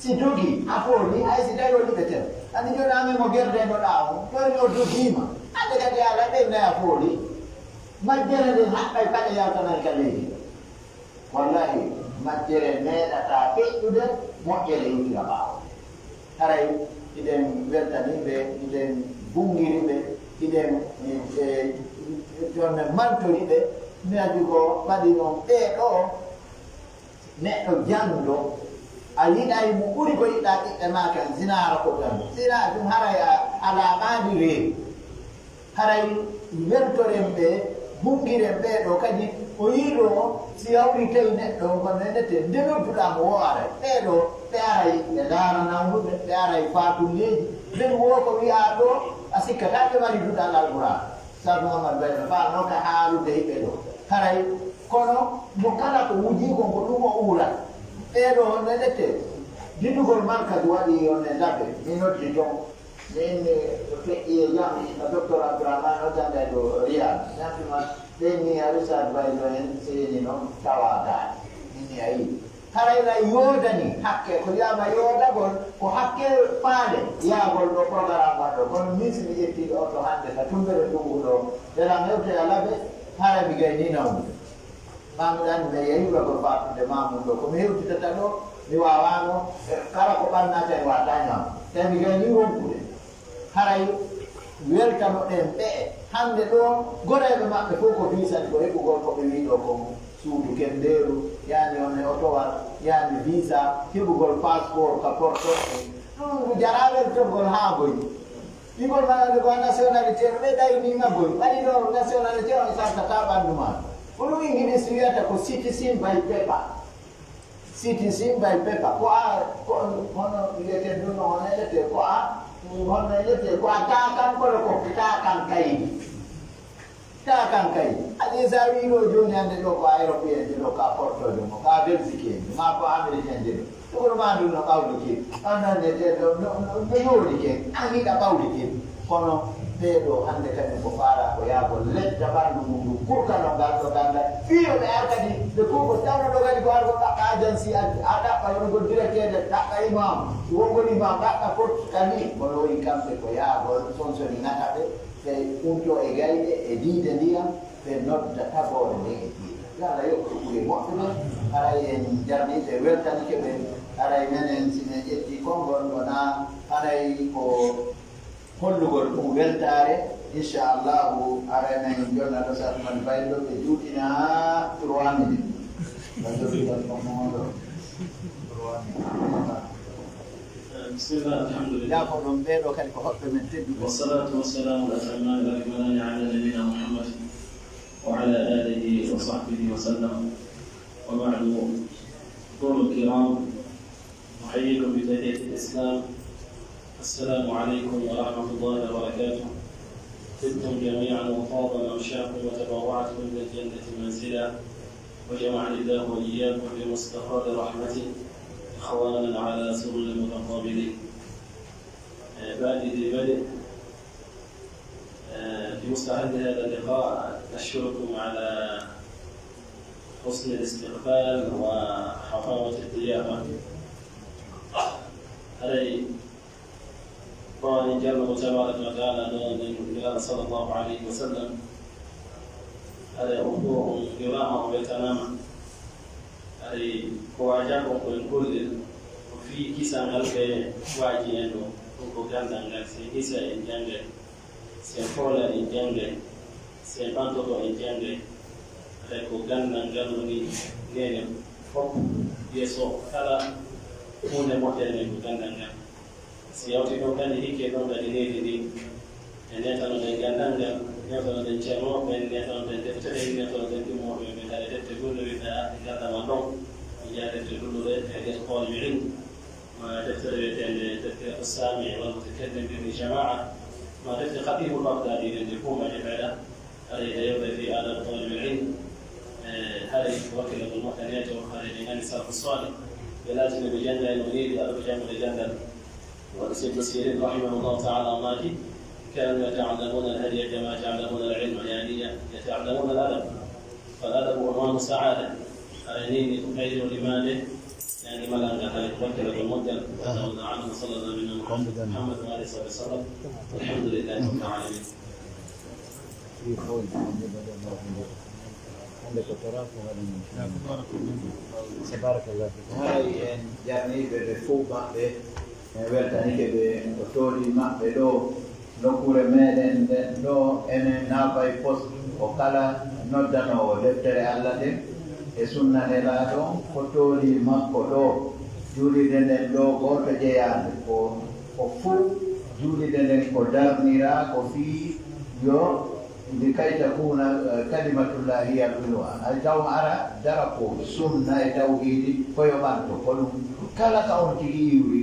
Si dogii, a fooli, hay si tawi o liɓete. Anndi jooni amen mo gerdeynoɗaa on, jooni o dogiima. Hannde kadi a laɓɓinay a fooli. Majjere nden haɓɓay paɗe yaltanay ka leydi. Wallahi, majjere meeɗataa feƴƴude, moƴƴere iwtira ɓaawo. Haray hiɗen weltanii ɓe, hiɗen bunngiri ɓe, hiɗen, e, e, jooni men mantori ɓe. Mi addi ko ɓadi non ɓee ɗoo, neɗɗo janndo, A yiɗay mo ɓuri ko yiɗaa ɓiɓɓe maa kan, zinaara ko tan. Zinaa ɗum haray a, a laaɓaali reedu. Haray weltoren ɓe, bungiren ɓee ɗoo kadi. O yiɗoo si yawri tawi neɗɗo on ko nenete, nde nodduɗaa mo o aray. Ɓee ɗoo, ɓe aray ɓe ndaara nawnuɓe, ɓe aray faatulleeji. Nden woo ko wi'aa ɗoo, a sikkataa ɓe mari duɗal Alquraan. Sabu Muhammad Baylo, faa no ka haalude e ɓee ɗoo. Haray, kono mo kala ko wujii kon ko ɗum o uurata. Ɓee ɗoo, nenete, dinnugol markaz waɗi on e Labe, mi noddi ton. Min mi feƴƴi e jam, no Docteur Abdourahmane o jannga e ɗo Riyad. Ñamtuma ɓen ni a Richard Baylo en seeni non tawaa daani. Min mi a yiɗi. Haray na yoodani hakke, ko wi'aama yoodagol, ko hakke faale yaagol ɗo programme waɗɗo. Kono min si mi ƴettii ɗo to hannde ka tumbere ndunngu ɗo, ɓe lan hewtoya Labe, haray mi gayni nawnude. Maa miɗa anndi mi yi'ay yuɓagol faatunde maa mun ɗoo. Ko mi hewtitata ɗoo, mi waawaano, e kala ko ɓannata e waataa ñaama. Tawi mi gayni ronkude. Haray weltanoɗen ɓe'e. Hannde ɗoo, goreeɓe maɓɓe fow ko fiisani ko heɓugol ko ɓe wi'i ɗoo kon. Suudu kenndeeru, yaani on e otowal, yaani visa, heɓugol passeport ka porto. Ɗum ngu jaraa weltorgol haa boy. Igol ma ko nationalité, ɓe ɗaynii ma boy. Ɓaɗi ɗoo nationalité on sartataa ɓanndu maa. Ko ɗum Ingiliisi wiyata ko citizen by paper. Citizen by paper. Ko a, ko, hono wiyetee ɗum, no hono wiyetee, ko a, hono wiyetee, ko a taakan kono ko taakan kaydi. Taakan kaydi. Haɗi sa wii ɗoo jooni hannde ɗoo ko a Européen je ɗoo, ka Porto je mo, ka Belgique je, maa ko Américain je ɗoo. Ɗum maa ɗum no ɓawli kin. An hannde te ɗoo, no, no, no yoori kin. An hiɗa ɓawli kin. Kono ɓee ɗoo hannde kañum ko faalaa ko yaagol letta ɓanndu mum ɗum kurkanol ngal ɗo ganndal. Fii yo ɓe ar kadi ɓe kuuɓo tawno ɗo kadi ko ar ko ɗaɓɓa agensi, a, a ɗaɓɓa wongol directeur, ɗaɓɓa imam, wongol imam, ɗaɓɓa kot kadi. Kono woni kamɓe ko yaagol sonsoni ŋata ɓe, ɓe untoo e gayɗe, e diide ndiyam, ɓe nodda tagoore nden e diina. Yo Allah yoɓ ɓe ɓuri moƴƴude. Haray en jarnii ɓe, weltanike ɓe. Haray menen, si men ƴettii konngol, wonaa haray ko hollugol ɗum weltaare. Inchallahu, haray men jonna ɗo Sat Man Baylo ɓe juutina trois minutes. Ba jogigal ko moɗo. Trois minutes. بسم الله، الحمد لله. Yaa ko ɗon ɓee ɗoo kadi ko hoɓɓe men tedduɓe. والصلاة والسلام الأتمان الأكملان على نبينا محمد وعلى آله وصحبه وسلم. وبعد، حضور الكرام، أحييكم بتحية الإسلام. السلام عليكم ورحمة الله وبركاته. طبتم جميعا وطاب ممشاكم وتبوأتم من الجنة منزلا. وجمعني الله وإياكم بمستقر رحمته إخوانا على سرر متقابلين. عبادي ذي بدء، آه، في مستهل هذا اللقاء، أشكركم على حسن الاستقبال وحفاوة الضيافة. Haray ko en jarnugo tabaraka wa taala ɗo nden Nulaaɗo sallallahu alayhi wa sallam. Haray on fof on juraama, on weltanaama. Haray ko waajaaka on ko en gollel, ko fii kisal ngal ɓe waaji en ɗo. Ɗum ko ganndal ngal, si en hisa en janngay, si en foola en janngay, si en ɓantoto en janngay. Haray ko ganndal ngal woni neene fof, yeeso kala huunde moƴƴere nden ko ganndal ngal. Si yawtii ɗon kadi, hikkee ɗon kadi needi ndin. En neetanoɗen ganndal ngal, neetanoɗen ceernooɓe ɓen, neetanoɗen defte ɗen, neetanoɗen ɗummooɓe ɓen. Haray defte gulɗe wiɗɗa arde ngardamaa ɗon, mi jeyaa defte gulɗuɗe e defte taalibe ilmu, ma deftere wi'eteende Tadhkiratu Saami' wal Mutakallim bil Jamaa, ma defte Khatibul Baghdadi ɗen, ɗe fof ma jeeɓeɗa. Haray e yewtere fii aadaabu taalibil ilm, e haray wakkilagol makko neeto, haray ɓe nganndi salafu saalih, ɓe laatino ɓe jannga e no needi, aɗa ko janngude ganndal. Waɗi Seydou Sirin rahimahullahu taala o maaki, كانوا يتعلمون الهدي كما يتعلمون العلم، يعني يتعلمون الأدب، فالأدب عنوان السعادة. Haray needi ko kayri o limaade, yani malal ngal, haray ko wakkilagol moƴƴal. Wallahu taala a'lam, wa sallallahu ala nabiyyina Muhammad wa alihi wa sahbihi wa sallam. Walhamdulillahi rabbil alamin. Fii fawde, hannde ko toraa ko waɗi. Tabarakallah. Haray en jarnii ɓe, ɓe fow maɓɓe, en weltanike ɓe, ko toodi maɓɓe ɗo, nokkuure meɗen nden ɗo, enen Naafay Post, ko kala noddanoowo deftere Alla nden e sunna Nelaaɗo, ko toodi makko ɗo. Juulirde nden ɗoo gooto jeyaande ko ko fuu. Juulirde nden ko darniraa ko fii yo ndi kay takuna kalimatullahi yalwilwa, hay taw ara dara ko sunna e tawhiidi ko yoɓanto ko ɗum. Kala ka on tigi iwri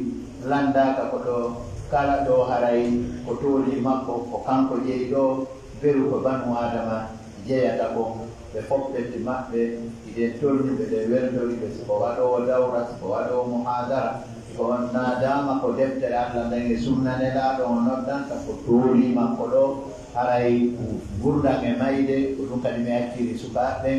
lanndaaka ko ɗoo kala ɗoo haray ko tooli makko ko kanko jeyi ɗoo. Beru ko banu aadama jeyata kon ɓe fof petti maɓɓe. Hiɗen tolni ɓe ɗen weltori ɓe siko waɗoowo dawra siko waɗoowo muhaadara siko on naadaama ko deftere allah nden e sunna nelaaɗo o noddanta ko tooli makko ɗoo. Haray ngurndan e mayde ko ɗum kadi mi acciri sukaaɓe ɓen.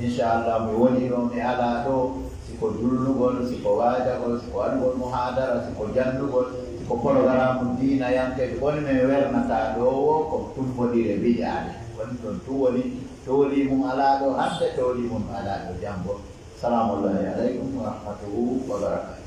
Inchallah mi woni ɗoo mi alaa ɗoo. Siko julnugol siko waajagol siko waɗugol muhaadara siko janndugol siko porogaramu diina yankeejo woni men wernata ɗoo woo ko tumbondire bijaade woni ɗon tun woni. Tooli mum alaa ɗoo hannde tooli mum alaa ɗoo janngo. Salaamullahi aleykum wa rahmatuhu wa barakatuh.